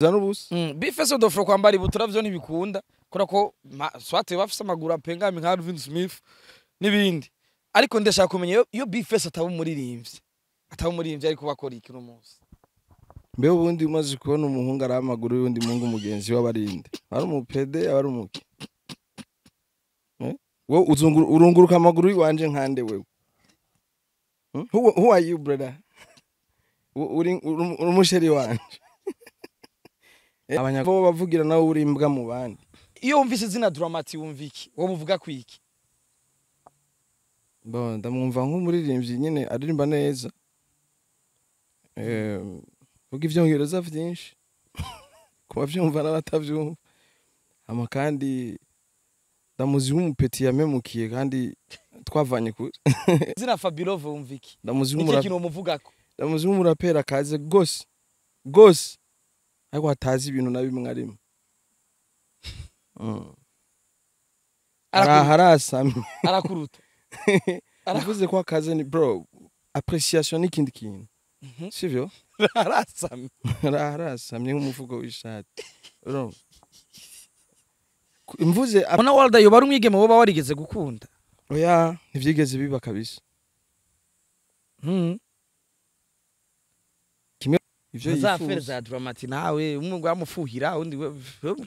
N'ubusa. B-Face on the floor kwambara ibutura vyo ntibikunda kubera ko swate bafise amaguru apengami nka Alvin Smith n'ibindi, ariko ndashaka kumenya iyo B-Face ataba umuririmbyi ariko bakora iki uno munsi? Mbe ubundi umaze kubona umuhungu ari amaguru y'undi muhungu mugenzi w'abarinde, ari umupede, aba ari umuki? Eh? Wowe urunguruka amaguru y'iwanje nkande wewe? Hmm? Who are you, brother? Uri umusheri wanje. Abanyabo bavugira nawe uri imbwa mu bandi. Iyo wumvise izina Drama-T, wumva iki? Wowe muvuga kwiki? Bon, ndamwumva nk'umuririmbyi nyine aririmba neza. Vuga ivyongereza vyinshi ku bavyumva n'abatavyumva. Hama kandi ndamuzi nk'umupeti yamemukiye kandi twavanye kure. Izina Fabilove, wumva iki? Ndamuzi Niki nk'umuraperi. kintu muvugako? Ndamuzi nk'umuraperi akaze gose gose, ariko atazi ibintu na bimwe arimo. Arasamye. Arakuruta. Uvuze ko akaze ni bro, appreciation n'ikindi kintu. Sivyo? Arasamye. Arasamye nk'umufuko w'ishati. Urumva? Mvuze Mona Walda yoba ari umwigeme woba warigeze gukunda? Oya, ntivyigeze biba kabisa. Ivyo Za affaire yifuza za Drama-T nawe umwe ngo yamufuhira undi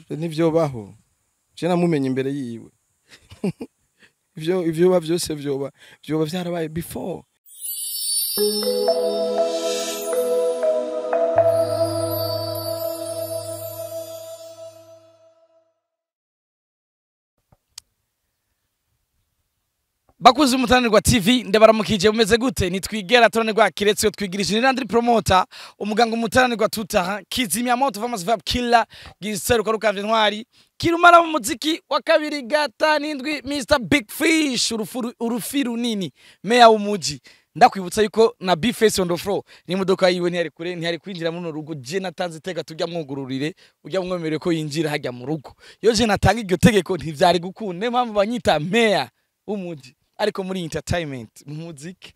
ntivyobaho. Je namumenye imbere yiwe. Ivyo biba vyose vyoba vyarabaye before. Bakuzi umutanirwa TV, ndabaramukije. Mumeze gute? Nitwigera turanirwa kiretse iyo twigirije. Ni Landry Promoter, umuganga umutanirwa tutaha kizimya moto famous vibe killer giseruka rukavye ntwari kirumara mu muziki wa 257, Mr Big Fish, urufi runini, meya w'umuji. Ndakwibutsa yuko na B Face on the floor n'imodoka yiwe ntiyari kure, ntiyari kwinjira muri rugo. Je natanze iteka tujya mwugururire, ujya mwemere ko yinjira hajya mu rugo. Iyo je natanga iryo tegeko ntivyari gukunda. Niyo mpamvu banyita meya w'umuji, ariko muri entertainment, mu muziki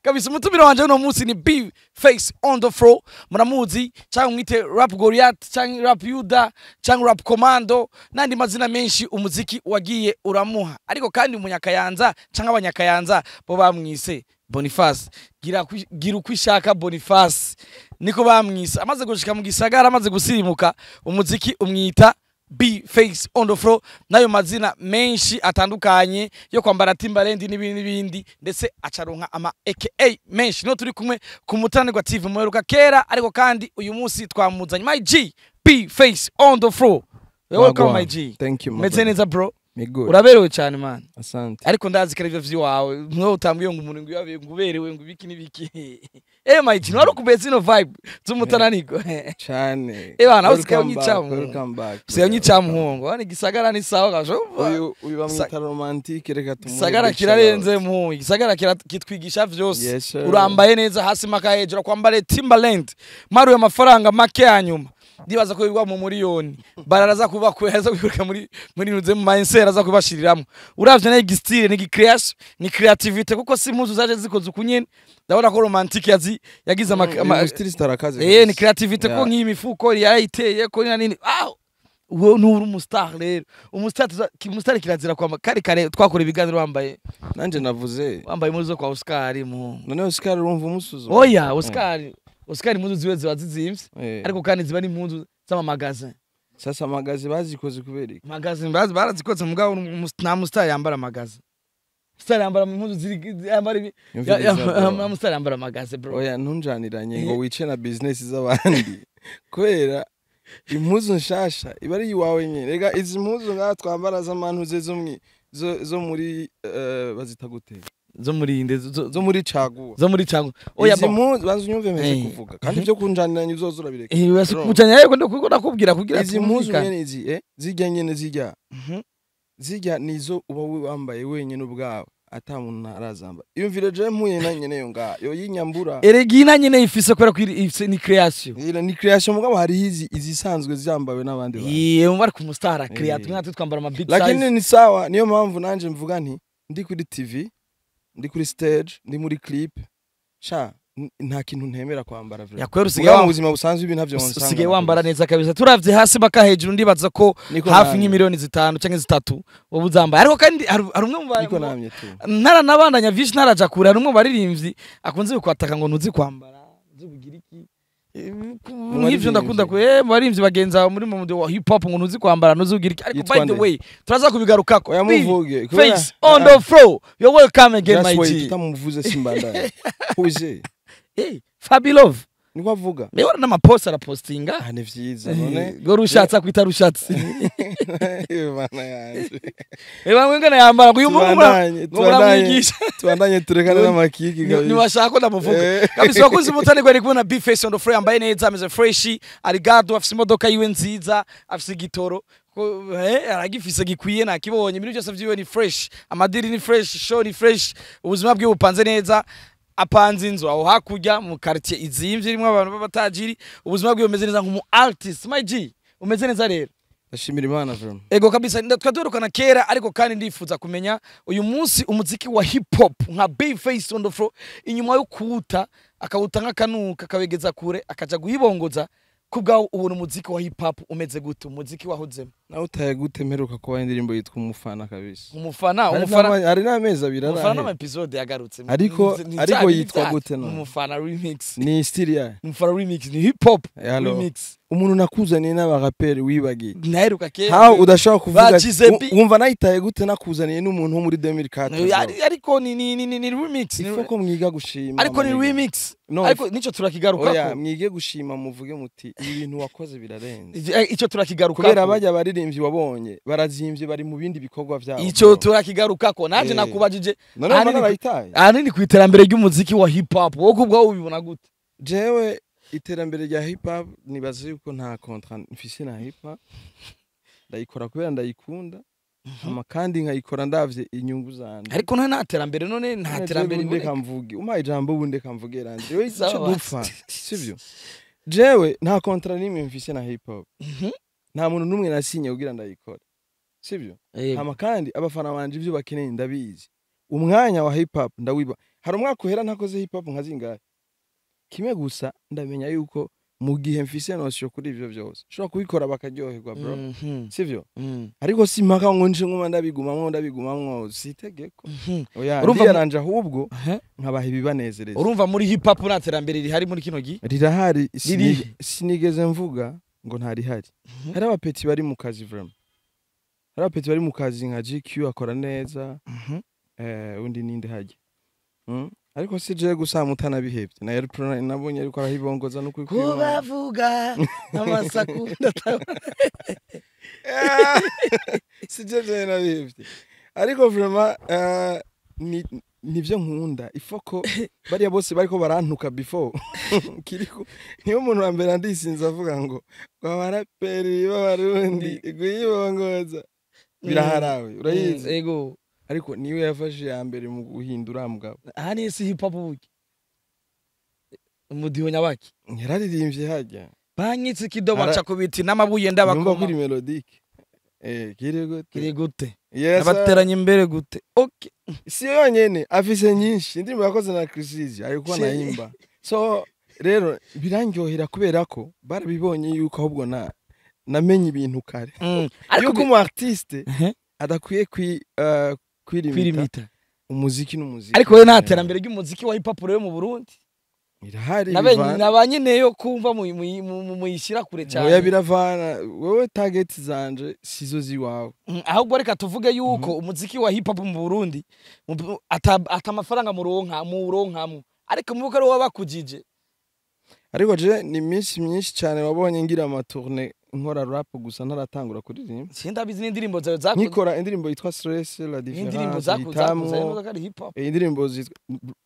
kabisa. Umutumiro wanje uno munsi ni B Face on the floor, muramuzi, cyangwa mwite Rap Goliath, cyangwa Rap Yuda, cyangwa Rap Commando n'andi mazina menshi umuziki wagiye uramuha. Ariko kandi umunyakayanza cyangwa abanyakayanza bo bamwise Boniface. Gira uko ishaka Boniface, niko bamwise. Amaze gushika mu gisagara, amaze gusirimuka, umuziki umwita B Face on the floor n'ayo mazina menshi atandukanye yo kwambara Timberland n'ibindi n'ibindi, ndetse acaronka ama AKA menshi. No turi kumwe ku Mutanirwa TV muheruka kera, ariko kandi uyu munsi twamuzanye, my G, B Face on the floor. Welcome, my G. Thank you, my Meze brother. neza, bro? Me good. Uraberewe cyane, man. Asante. Ariko ndazi ko arivyo vy'iwawe mwo utambwiye ngo umuntu ngo yabe ngo uberewe ngo ibiki n'ibiki. My G, wari ukubiye zino vibe z'umutananirwa. Cyane. Eh, bana, usigaye Welcome back, unyica. welcome back. Usigaye unyica muhungu hano igisagara ni sawa kasho. Uyu bamwita romantique, reka tumuhe Igisagara big kirarenze shout out. mu igisagara kitwigisha vyose. Yes, sir. Urambaye neza hasi maka hejuru, kwambare Timberland maruye amafaranga make ya nyuma ndibaza ko bigwa mu miliyoni bararaza kuba aza kwiruka muri nuze mu mindset aza kubashiriramo. Uravye nayo igistyle ni creation, ni creativity, kuko si impuzu zaje zikoze ukunyene. Ndabona ko romantique yazi yagize Uyu stylist arakaze ni kabisa. creativity ko nk'iyi mifuko yarayiteye ko ni nini. Ah, uwo nturi umustar rero, umustar umustar kirazira kwamba kare kare twakora ibiganiro wambaye Nanje navuze. wambaye impuzu zo kwa Oscar mu None Oscar urumva umusuzuma? Oya, Oscar impuzu ziwe ziba zizimvye, ariko kandi ziba n'impuzu z'amamagazin. Sasa magazi bazikoze kubera iki? Magazin barazikoze, mugabo nta mustar yambara magazin. Star yambara impuzu ziri yambara ibi Yumviriza, bro. nta mustar yambara magazin, bro. Oya, ntunjaniranye ngo wice na business z'abandi, kubera impuzu nshasha iba ari iwawe nyine. Rega izi mpuzu ngaha twambara z'amantuze zo muri bazita gute? Zo muri inde Zo muri caguwa. Zo muri cyangwa oya. Izi Bo mpuzu banza unyumve meze kuvuga, kandi ibyo kunjaniranya uzoza urabireka. Urumva? Kujanya yego, ndiko ndakubwira kugira Izi mpuzu twumvikane. nyene izi zijya nyene zijya zijya nizo uba wambaye wenyine ubwawe, ata muntu arazamba. Iyumvire je mpuye na nyene yo ngaha yo yinyambura. Erega iyi na nyene ifise kubera ko ifise ni creation. Ira ni creation, mugabo hariho izi izisanzwe zambawe n'abandi bantu. Iye umva, ariko umustar create natwe twambara ama big Lakini size. ni sawa, niyo mpamvu nanje mvuga nti ndi kuri TV, ndi kuri stage, ndi muri clip sha. Nta kintu ntemera kwambara vraiment. Yakwera usigaye Mugabo mu buzima busanzwe ibi ntavyo nsanga. Usigaye wambara neza kabisa. Turavye hasi baka hejuru, ndibaza ko Niko hafi namye. nk'imiliyoni 5 canke 3 wowe uzambaye. Ariko kandi hari umwe mu Niko namye tu. Ntaranabandanya vyinshi, ntaraja kure, hari umwe mu baririmbyi akunze kwataka ngo ntuzi kwambara, ntuzi kugira iki. Nk'ivyo Baririmbyi. Ndakunda ku mu baririmbyi bagenzi bawe muri mu mudiho wa hip hop, ngo ntuzi kwambara, ntuzi kugira iki. Ariko Yitwa by the nde? way, turaza kubigarukako. Oya, muvuge kubera- Face on the floor, you're welcome again, Just my wait, G. tutamuvuze simbandanye. Who is it? Hey, Fabi Love. Niko avuga. Mewe n'amapost arapostinga. Ah, ni vyiza none. Ngo rushatse akwita rushatse. Bana yanje. Eba ngana yambara ngo uyu muhungu Tubandanye, ngo tubandanye. muramwigisha. Tubandanye, turekane n'amakiki kabisa. Niwashaka ko ndamuvuga. Kabisa, wakoze umutanirwa. Ari kubona B Face on the floor, yambaye neza, ameze fresh, arigado, afise imodoka yiwe nziza, afise igitoro aragifise gikwiye, nakibonye. Ibintu byose vyiwe ni fresh, amadiri ni fresh, show ni fresh, ubuzima bwiwe bupanze neza, apanze inzu aho hakurya mu quartier izimvye irimwo abantu b'abatajiri. Ubuzima bwiwe bumeze neza nk'umu artist. My G, umeze neza rero? Ndashimira Imana vraiment. Ego kabisa, twadurukana kera. Ariko kandi ndifuza kumenya uyu munsi umuziki wa hip hop nka B Face on the floor, inyuma yo kuwuta, akawuta nk'akanuka, akawegeza kure, akaja guhibongoza, kubwawo ubona umuziki wa hip hop umeze gute, umuziki wahozemo? Nawe utaye gute? Mperuka kuba indirimbo yitwa Umufana kabisa. Umufana. Hari Umufana. Hari n'amezi 2 Umufana arahera. n'ama episode yagarutse. Ariko yitwa gute none? Umufana remix. Ni style yayo. Umufana remix ni hip hop Hello. remix. Umuntu nakuzaniye n'abaraperi wibagiye. Naheruka kera. How udashobora kuvuga? Bacize Wumva nayitaye gute nakuzaniye n'umuntu wo muri 2004? Ariko ni remix. Ifo ko mwiga gushima. Ariko ni Maniga. remix. No, Ariko nico oya, turakigarukako. mwige gushima, muvuge muti ibi bintu wakoze birarenze. Ico turakigarukako. Kubera bajya baririmbyi wabonye barazimvye, bari mu bindi bikorwa vyabo. Ico turakigarukako nanje. Nakubajije None ahanini mbona narayitaye. Ahanini ku iterambere ry'umuziki wa hip hop, wowe kubwawe ubibona gute? Jewe iterambere rya hip hop, nibaza yuko nta contrat mfise na hip hop. Ndayikora kubera ndayikunda, hama kandi nkayikora ndavye inyungu zanje. Ariko none nta terambere, none nta None terambere jewe ubundi riboneka. Kamvuge, umpaye ijambo ubundi kamvuge ranje wewe, icyo Sawa. dupfa sivyo? Jewe nta contrat nimwe mfise na hip hop. Nta muntu n'umwe nasinye kugira ndayikora, sivyo? Hama kandi abafana banje ivyo bakeneye ndabizi. Umwanya wa hip hop ndawiba. Hari umwaka uhera ntakoze hip hop nkazingahe? Kimwe gusa ndamenya yuko mu gihe mfise notion kuri ivyo vyose nshobora kubikora bakaryoherwa, bro. Sivyo? Ariko si impaka ngo nje nguma ndabigumamwo, ndabigumamwo, si itegeko. Oya. Ndiyaranje ahubwo nkabaha ibibanezereza. Urumva muri hip hop nta terambere rihari muri kino gihe? Rirahari. Ririhe? Sinigeze mvuga ngo ntarihari. Hari abapeti bari mu kazi vraiment, hari abapeti bari mu kazi nka GQ akora neza. Undi ninde hajya? Ariko si je gusa, mutanabihevye na Airpro nabonye ariko arahibongoza no kuri. Kubavuga amasaku. Si je je nabihevye, ariko vraiment ni nivyo nkunda. Ifoko bariya bose bariko barantuka before kiriko, niyo muntu wa mbere andisinze avuga ngo abaraperi b'Abarundi kuyibongoza biraharawe, urayizi. Ego. Ariko niwe yafashe iya mbere mu guhindura mugabo. Aha ni si hip hop buki, umudiho nyabaki? Yararirimbye hajya. Banyitse kidobo, nca ku biti n'amabuye Numva ndabakoma. kuri mélodique kiri gute? Kiri gute? Yes, sir. Abateranye imbere gute? Okay. Si yonyene, afise nyinshi indirimbo yakoze na Chrisizi ariko anayimba. So rero birandyohera kubera ko barabibonye yuko ahubwo na namenye ibintu kare, Ariko yuko umu artiste adakwiye kwirimita. Kwirimita. Umuziki n'umuziki. Ariko we nta terambere ry'umuziki wa hip hop rero mu Burundi? Irahari, bivana. Naba nyeneyo kumva muyishyira kure Oya, cyane. biravana. Wewe target zanje sizo ziwawe. Ahubwo reka tuvuge yuko umuziki wa hip hop mu Burundi ata amafaranga muronka, muwuronkamwo, ariko mubuko ari wowe bakujije. Ariko je ni iminsi myinshi cyane wabonye ngira ama tournées nkora rap gusa ntaratangura kuririmba. Sindabizi n'indirimbo zawe zakoze. Nkikora indirimbo yitwa Stress la N'indirimbo Différence. zakoze Hitamwo ari hip hop. Indirimbo zitwa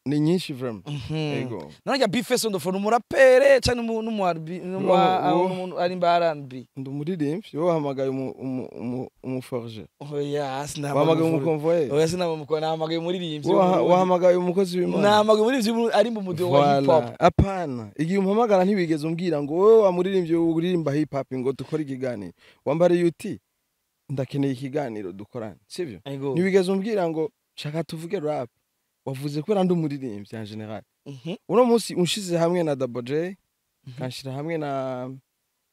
ni nyinshi vraiment. Ego. None ya B-Face on the phone, umurapere cyangwa n'umu R&B, n'umu arimba R&B? Ndi umuririmbyi. Wowe wahamagaye umuforge. Oya, Wahamagaye umukonvoyeri. Oya, sinamukora, nahamagaye umuririmbyi. Wahamagaye umukozi w'Imana. Nahamagaye umuririmbyi ari mu mudiho wa hip hop. Voilà. Apana, igihe umpamagara ntiwigeze umbwira ngo wowe wa muririmbyi uririmba hip hop ngo dukore ikiganiro. Wambariye uti ndakeneye ikiganiro dukorane, sivyo? Ego. Ntiwigeze umbwira ngo shaka tuvuge rap. Wavuze kubera ndi umuririmbyi en général. Uno munsi unshize hamwe na Double J, kanshira hamwe na,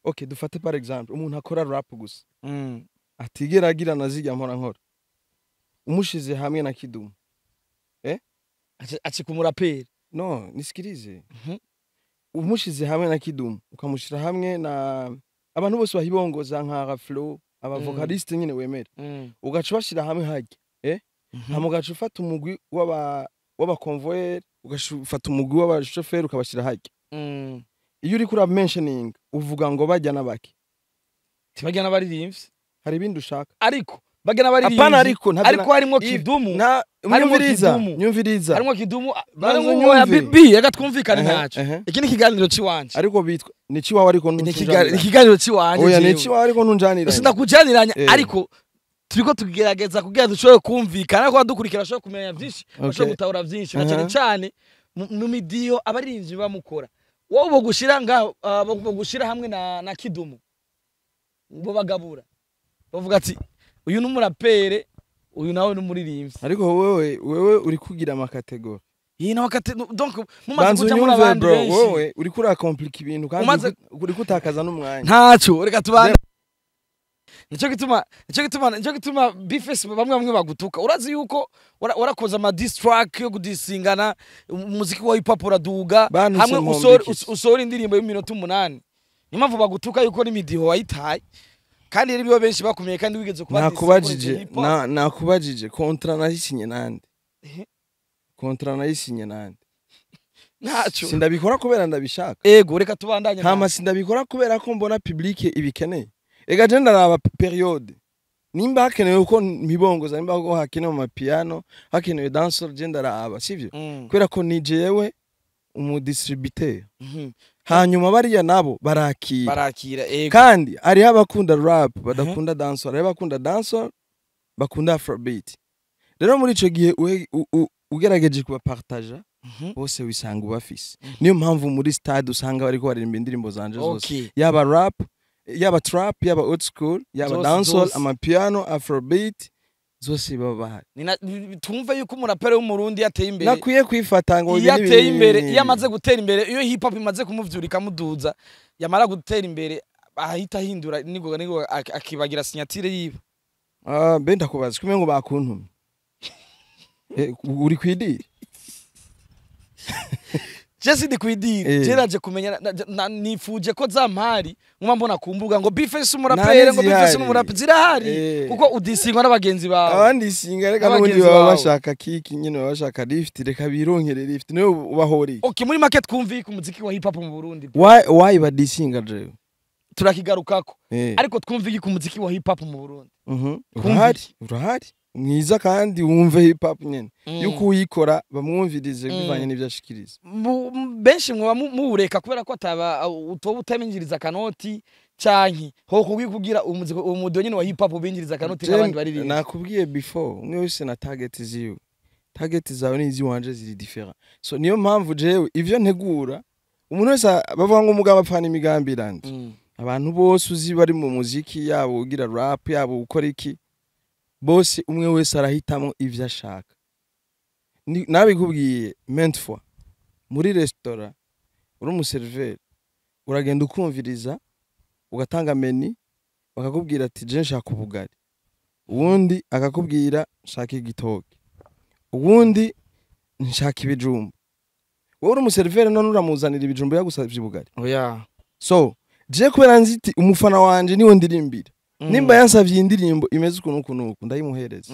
okay, dufate par exemple umuntu akora rap gusa, atigera agira na zirya mpora nkora, umushize hamwe na Kidumu. Acika umuraperi. No, nisikilize. Umushize hamwe na Kidumu, ukamushira hamwe na abantu bose bahibongoza nka Raflo, aba vocaliste nyine wemera, ugaca ubashira hamwe harya, hama ugaca ufata umugwi w'aba convoyeur, ugaca ufata umugwi w'abashoferi, ukabashira harya. Iyo uriko ura mentioning uvuga ngo bajya n'abaki? Tibajya n'abaririmbyi. Hari ibindi ushaka? Ariko bajya n'abaririmbyi. Apana, ariko ntabyo. Ariko harimo Kidumu. Na Harimo nyumviriza. Kidumu. Nyumviriza. Harimo Kidumu. Banza Barimo ya unyumve. BB, reka twumvikane. Ntacyo. Iki ni ikiganiro ciwanje. Ariko bitwa ni ciwawe, ariko Ni ntunjanira. ikiganiro ciwanje. Oya, ni Jewe. ciwawe ariko ntunjanira. Sindakujaniranya. Ariko turiko tugerageza kugira dushobore kumvikana, ko dukurikira bashobore kumenya vyinshi, bashobore gutahura vyinshi na cyane cyane mu midiyo abaririmbyi bamukora. Wowe bogushira ngaho, bogushira hamwe na Kidumu, bo bagabura bavuga ati uyu ni umurapere, uyu nawe ni umuririmbyi. Ariko wewe uri kugira ama catégories. Iyi nawe kate, donc mumaze Banza kuja muri unyumve, abandi bro. benshi. Wewe uri kura complique ibintu kandi uri kutakaza n'umwanya. Ntacyo, reka tubane. Nicyo gituma B-Face bamwe bamwe bagutuka. Urazi yuko warakoze ama diss track yo kudisingana, umuziki wa hip hop uraduga. Bantutse Hamwe nkombe usora iki? Usora indirimbo y'iminota 8, niyo mpamvu bagutuka yuko n'imidiho wayitaye, kandi rero biba benshi bakumeye kandi wigeze kuba Nakubajije, nakubajije contrat nayisinye nande? Contrat nayisinye nande? Ntacyo. Sindabikora kubera ndabishaka. Ego, reka tubandanye. Hama sindabikora kubera ko mbona public ibikeneye. Ega je ndaraba période, nimba hakenewe ko mpibongoza, nimba ko hakenewe amapiano, hakenewe dancehall, je ndaraba, sivyo? Kubera ko ni jewe umu distributeur. Hanyuma bariya nabo barakira. Barakira, ego. Kandi hariho abakunda rap badakunda dancehall, hariho abakunda dancehall bakunda afrobeat. Rero muri ico gihe ugerageje kubapartaja bose, wisanga ubafise. Niyo mpamvu muri stade usanga bariko baririmba indirimbo zanje zose, yaba rap, yaba trap, yaba old school, yaba Zose, dancehall, zose. amapiano, afrobeat, zose baba bahari. Twumve yuko umuraperi w'Umurundi yateye imbere. Nakwiye kwifata ngo Iyo ibi n'ibi ateye n'ibi imbere, n'ibi. iyo amaze gutera imbere, iyo hip hop imaze kumuvyura ikamuduza, yamara gutera imbere ahita ahindura nigoga nigoga, akibagira signature yiwe. Ah, mbe ndakubaza kumwe ngo bakuntumye. Uri kwidiri? Je sindi kwidiri. Je naje kumenya nifuje ko za mpari nkuma mbona ku mbuga ngo B-Face umuraperi, ngo B-Face zihari. n'umuraperi, zirahari. Kuko udisingwa n'abagenzi bawe. Abandi singa, reka n'ubundi N'abagenzi baba bawe. bashaka kiki nyine, baba bashaka lift, reka bironkere lift, niwe ubahoriye. Okay, muri make twumviye ku muziki wa hip hop mu Burundi. Why badisinga jewe? Turakigarukako. Ariko twumviye ku muziki wa hip hop mu Burundi. Twumve. Urahari mwiza, kandi wumve hip hop nyene, yuko uyikora bamwumvirize bivanye n'ivyo ashikiriza. Benshi mwoba muwureka kubera ko ataba utoba utaminjiriza akanoti, canke ho kubwi kugira umuziki umudo nyene wa hip hop ubinjiriza akanoti nk'abandi baririmba? Nakubwiye before, umwe wese na target ziwe. Target zawe n'iziwanje ziri different, so niyo mpamvu jewe ivyo ntegura umuntu wese bavuga ngo umugabo apfana imigambi irandi. Abantu bose uzi bari mu muziki, yaba ugira rap, yaba ukora iki, bose umwe wese arahitamo ivyo ashaka. Nabikubwiye maintes fois, muri restaurant uri umuseriveri, uragenda ukumviriza, ugatanga menu, bakakubwira ati je nshaka ubugari, uwundi akakubwira nshaka igitoki, uwundi nshaka ibijumbu. Wowe uri umuseriveri, none uramuzanira ibijumbu yagusavye ubugari? Oya. So je kubera nziti umufana wanje niwe ndirimbira, nimba yansavye iyi ndirimbo imeze uku n'uku n'uku, ndayimuhereza.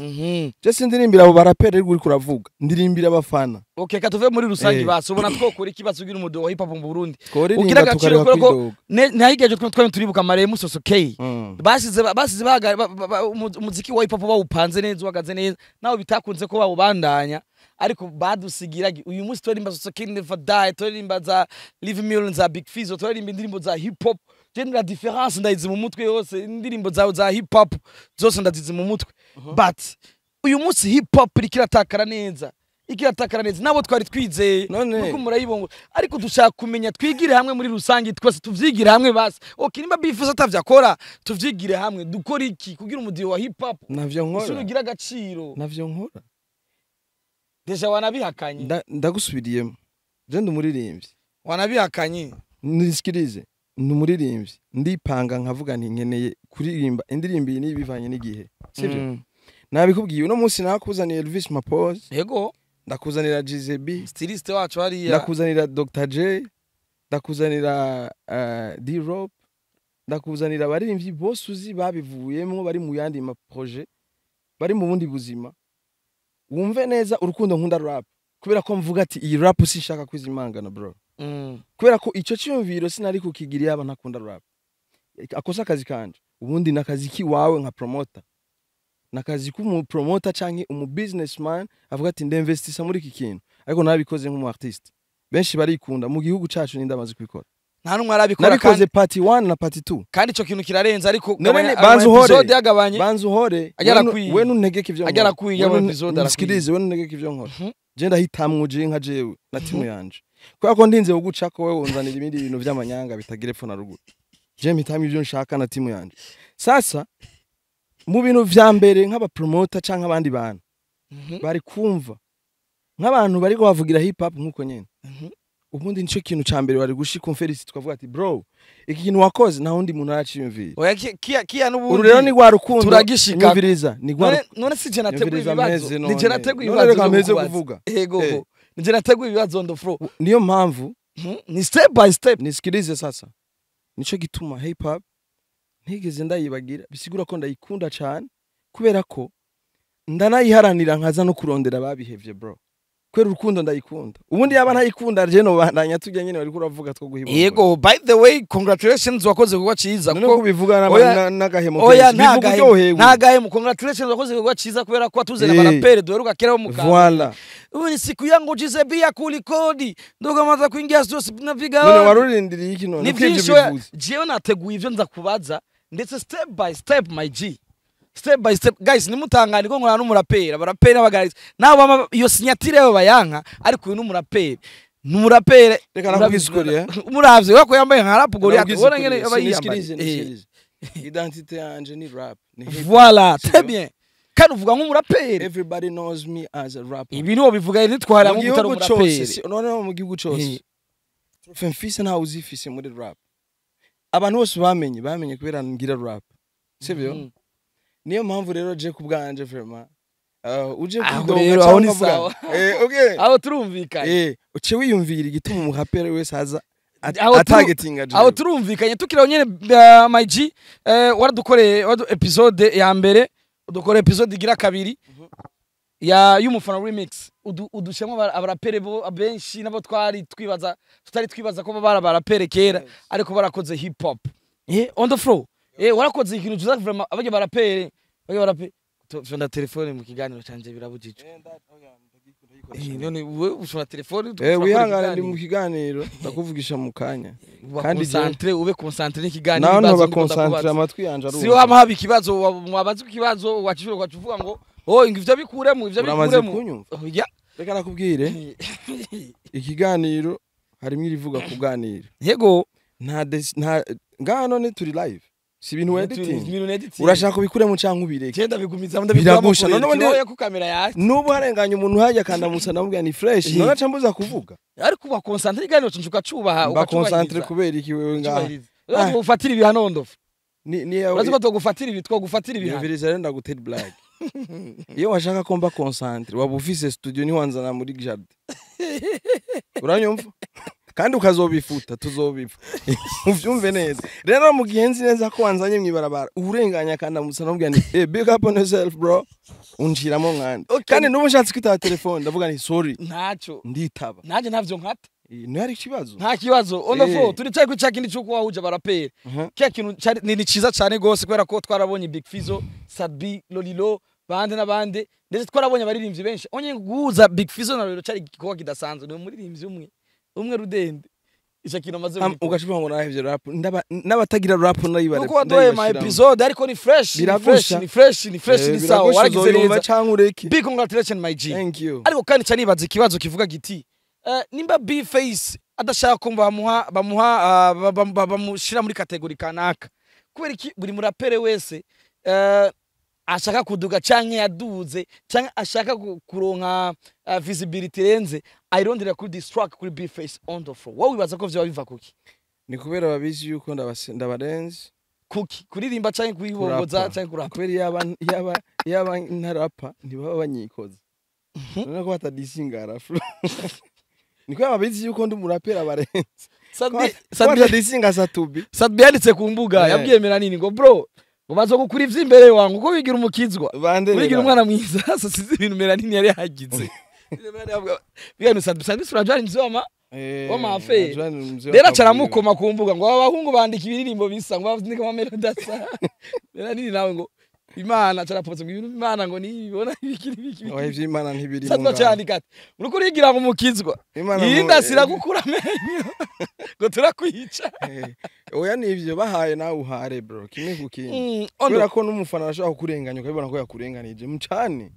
Je sindirimbira abo baraperi ariko uriko uravuga, ndirimbira abafana. Okay, katuve muri rusange. Basi ubona twokora iki basugira umudo wa hip hop mu Burundi ugira Tworirimba agaciro? tukareka Kubera ko kwidoga. Ntahigeje twari turibuka Maremu Soso K. Basize umuziki wa hip hop bawupanze neza, uhagaze neza, naho bitakunze ko bawubandanya, ariko badusigira uyu munsi turirimba Soso K Never Die, turirimba za Live Million za Big Fizzo, turirimba indirimbo za hip hop. Je la différence ndayizi mu mutwe yose, indirimbo zawe za hip hop zose ndazizi mu mutwe. But uyu munsi hip hop iriko iratakara neza, ikiratakara neza nabo twari twizeye. None nuko murayibongo, ariko dushaka kumenya, twigire hamwe muri rusange, twese tuvyigire hamwe basi. Okay, nimba bifuza atavyakora, tuvyigire hamwe, dukora iki kugira umudiho wa hip hop Navyo isura nkora. ugira agaciro? Navyo nkora. Déjà wanabihakanye. Ndagusubiriyemo, je ndi umuririmbyi. Wanabihakanye. Nisikirize, ndi umuririmbyi, ndipanga nkavuga nti nkeneye kuririmba indirimbo iyi niyi bivanye n'igihe, sivyo? Nabikubwiye, uno munsi nakuzaniye Elvis Mapose. Ndakuzanira GZB. Styliste wacu hariya. Ndakuzanira Dr J, ndakuzanira D Rob, ndakuzanira abaririmbyi bose uzi babivuyemo, bari mu yandi ma projet, bari mu bundi buzima. Wumve neza urukundo nkunda rap, kubera ko mvuga ati iyi rap sinshaka kwizimangana, bro. Kubera ko icyo cyumviro sinari kukigira yaba ntakunda rap. Akosa akazi kanje ubundi nakazi kiwawe nka promoter, nakazi k'umu promoter canke umu businessman avuga ati ndinvestisa muri iki kintu, ariko nabikoze nk'umu artiste. Benshi barikunda mu gihugu cacu, ninde amaze kubikora? Nta n'umwe arabikora. Nabikoze kandi part 1 na part 2. Kandi ico kintu kirarenze, ariko None banza uhore. episode yagabanye. Banza uhore. Agera kwiye. We nuntegeke ivyo Agera nkora. kwiye, ama episode arakwiye. Nisikilize, we nuntegeke ivyo nkora. Je ndahitamwo, je nka jewe na timu yanje, kubera ko ndinze kugucako wewe unzanira ibindi bintu vy'amanyanga bitagira epfo na ruguru. Je mpitamwo ivyo nshaka na timu yanje. Sasa mu bintu vya mbere nk'abapromota canke abandi bantu bari kumva nk'abantu bariko bavugira hip hop nk'uko nyene, ubundi nico kintu ca mbere bari gushika umferisi, tukavuga ati bro, iki kintu wakoze nta wundi muntu araciyumvira. Oya, kiya n'ubundi Uru rero ni rwa rukundo. Turagishika. Nyumviriza, ni rwa None si je nateguye Nyumviriza ibibazo? meze Ni je none. nateguye None ibibazo reka byo mpeze kukubaza. kuvuga. Ego. Ni je nateguye ibibazo on the floor. Niyo mpamvu. Ni step by step. Nisikilize sasa, nico gituma hip hop ntigeze ndayibagira, bisigura ko ndayikunda cyane, kubera ko ndanayiharanira, nkaza no kurondera ababihevye, bro, kubera urukundo ndayikunda. Ubundi yaba ntayikunda, je no bandanya tujya nyene bariko uravuga two guhiba. Yego, by the way, congratulations, wakoze kuba ciza. None kubivuga Oya, n'agahemo oya, kenshi, bivuga uryohewe. Nta gahemu. Congratulations, wakoze kuba ciza kubera ko watuzana barapere duheruka kera bo mu Kamenge. Voilà. Ubu ni siku yangu jizebia kulikodi ndogo maza kuingia studio napiga None hodi. warurindiriye iki none Ni ko ivyo vyinshi, oya, bivuze? Jewe nateguye ivyo nza kubaza, ndetse step by step, my G, step by step. Guys, nimutangane ko nkorana n'umuraperi. Abaraperi n'abagarizi nabo bama iyo signature yabo bayanka, ariko uyu n'umuraperi, n'umuraperi. Reka nakubwize ukuri, eh? Umuravye wako yambaye nka rap Goliath, Nakubwize ubona ukuri, ngene aba yiyambaye. sinisikilize, nisikilize. Identité yanje ni rap, ni hip hop. Voilà, Sivyo? très bien, kandi uvuga nk'umuraperi. Everybody knows me as a rapper. Ibi niwo bivuga nitwara Mu nk'utari gihugu cose umuraperi. Noneho mu gihugu cose trophée mfise ntawe uzifise muri rap. Abantu bose bamenye kubera ngira rap, sivyo? Niyo mpamvu rero je ku bwanje vraiment uje Aho kwidoga rero, aho cyangwa ni ukavuga, sawa. Okay. Aho turumvikanye. Uce wiyumvira igituma umuraperi wese aza Aho atagetinga jewe. Aho turumvikanye. Tukiraho nyene, my G, waradukoreye episode ya mbere, udukora episode igira kabiri ya y'umufana remix, udushemo abarapere bo benshi nabo twari twibaza, tutari twibaza ko baba abarapere kera, ariko barakoze hip hop on the floor. Warakoze ikintu cyiza vraiment. Abajya barapere, bajya barapere fyonda telefone mu kiganiro canje birabujijwe. None wewe ushobora telefone turakora Wihangane, ndi ikiganiro. mu kiganiro, ndakuvugisha mu kanya. Uba Kandi concentré, ube concentré n'ikiganiro. Naho Ibibazo ntoba ndiko concentré, ndakubaza. amatwi yanje Si arumva. waba haba ikibazo, mwabaza ikibazo, wacishura ukacuvuga ngo oh, ivyo bikuremo, ivyo Uramaze bikuremo. kunyumva? Oya. Reka nakubwire, ikiganiro harimo irivuga kuganira. Nta nta ngaha none turi live, si ibintu editing. Ibintu editing. Urashaka ubikuremo canke ubireke? Genda bigumiza, ndabikuramo. Biragusha, none None ku kamera yawe. Nubu harenganye umuntu hajya akandamusa, ndamubwira ni fresh. None aca mbuza kuvuga? Ariko uba concentré, ikiganiro canje ukacubaha. Mba concentré kubera iki wewe ngaha? Ucubahiriza. Urazi ko ufatira ibihano ndofu. Ni Urazi ko twogufatira ibi, twogufatira ibihano. Nyumviriza rero, ndagutera blague. Iyo washaka ko mba concentré, waba ufise studio, ntiwanzana muri jardin, uranyumva? Kandi ukazobifuta, tuzobifa, uvyumve neza. Rero mu gihe nzi neza ko wanzanye mw'ibarabara, urenganya akandamutsa, ndamubwira nti hey, big up on yourself bro, unshiramo nkande. Kandi n'ubu nshatse kwitaba telefone, ndavuga nti sorry. Ntaco. Nditaba. Nanjye ntavyo nkata. Ntihari ikibazo. Nta kibazo, on the floor. Turicaye kuri cya kindi cy'uko wahuje abaraperi. Kiya kintu ni ciza cyane gose, kubera ko twarabonye Big Fizzo, Sadbi, Lolilo, bande n'abandi, ndetse twarabonye abaririmbyi benshi. Onye guhuza Big Fizzo na Lolilo cari igikorwa kidasanzwe. Ni umuririmbyi umwe umwe rudende, ico kintu amaze gukora. Ugaca ngo narahevye rap, n'abatagira rap ndayibare. Nuko waduhaye ma episode, ariko ni fresh, ni fresh. Biragusha. Ni fresh, ni fresh, ni sawa, waragize neza. Canke ureke. Big congratulations, my G. Thank you. Ariko kandi ca nibaza ikibazo kivuga giti nimba B Face adashaka ko bamuha bamushira muri catégorie kanaka, kubera iki buri murapere wese Ashaka kuduga canke yaduze canke ashaka kuronka visibility irenze, ayirondera kuri diss track kuri B-Face on the floor. Wowe wibaza ko vyoba biva kuki? Ni kubera babizi yuko ndabarenze. Kuki? Kuririmba canke kuyibongoza? Kurapa. Canke kurapa? Kubera yaba ntarapa ntibaba banyikoza. None ko batadisinga rafro, ni kubera babizi yuko ndi umuraperi abarenze. Sadbi Ko Sadbi batadisinga Satubi. Sadbi yanditse ku mbuga, yabwiye Melanini ngo bro, ngo bazogukura ivy'imbere wangu uko wigira umukizwa, Bandere. Wigira umwana mwiza. Sasa sizi ibintu Melanini yari yagize biganu. Sadbi, Sadbi surajani mzoma w'amafe. Rero acaramukoma ku mbuga ngo aba bahungu bandika ibiririmbo bisa, ngo bandika amamelodi asa. Melanini nawe ngo Imana acarapotse ngo ibintu Imana ngo nibibona ibiki n'ibiki. Oya, ivy'Imana ntibiri. Sadbi acarandika ati uriko urigira ngo umukizwa, iyi ndasira gukura amenyo ngo turakwica. Oya, nivyo bahaye nawe uhare bro, kimwe ku kindi. Ondo. Kubera ko n'umufana arashobora kukurenganya, ukabibona ko yakurenganije mucane.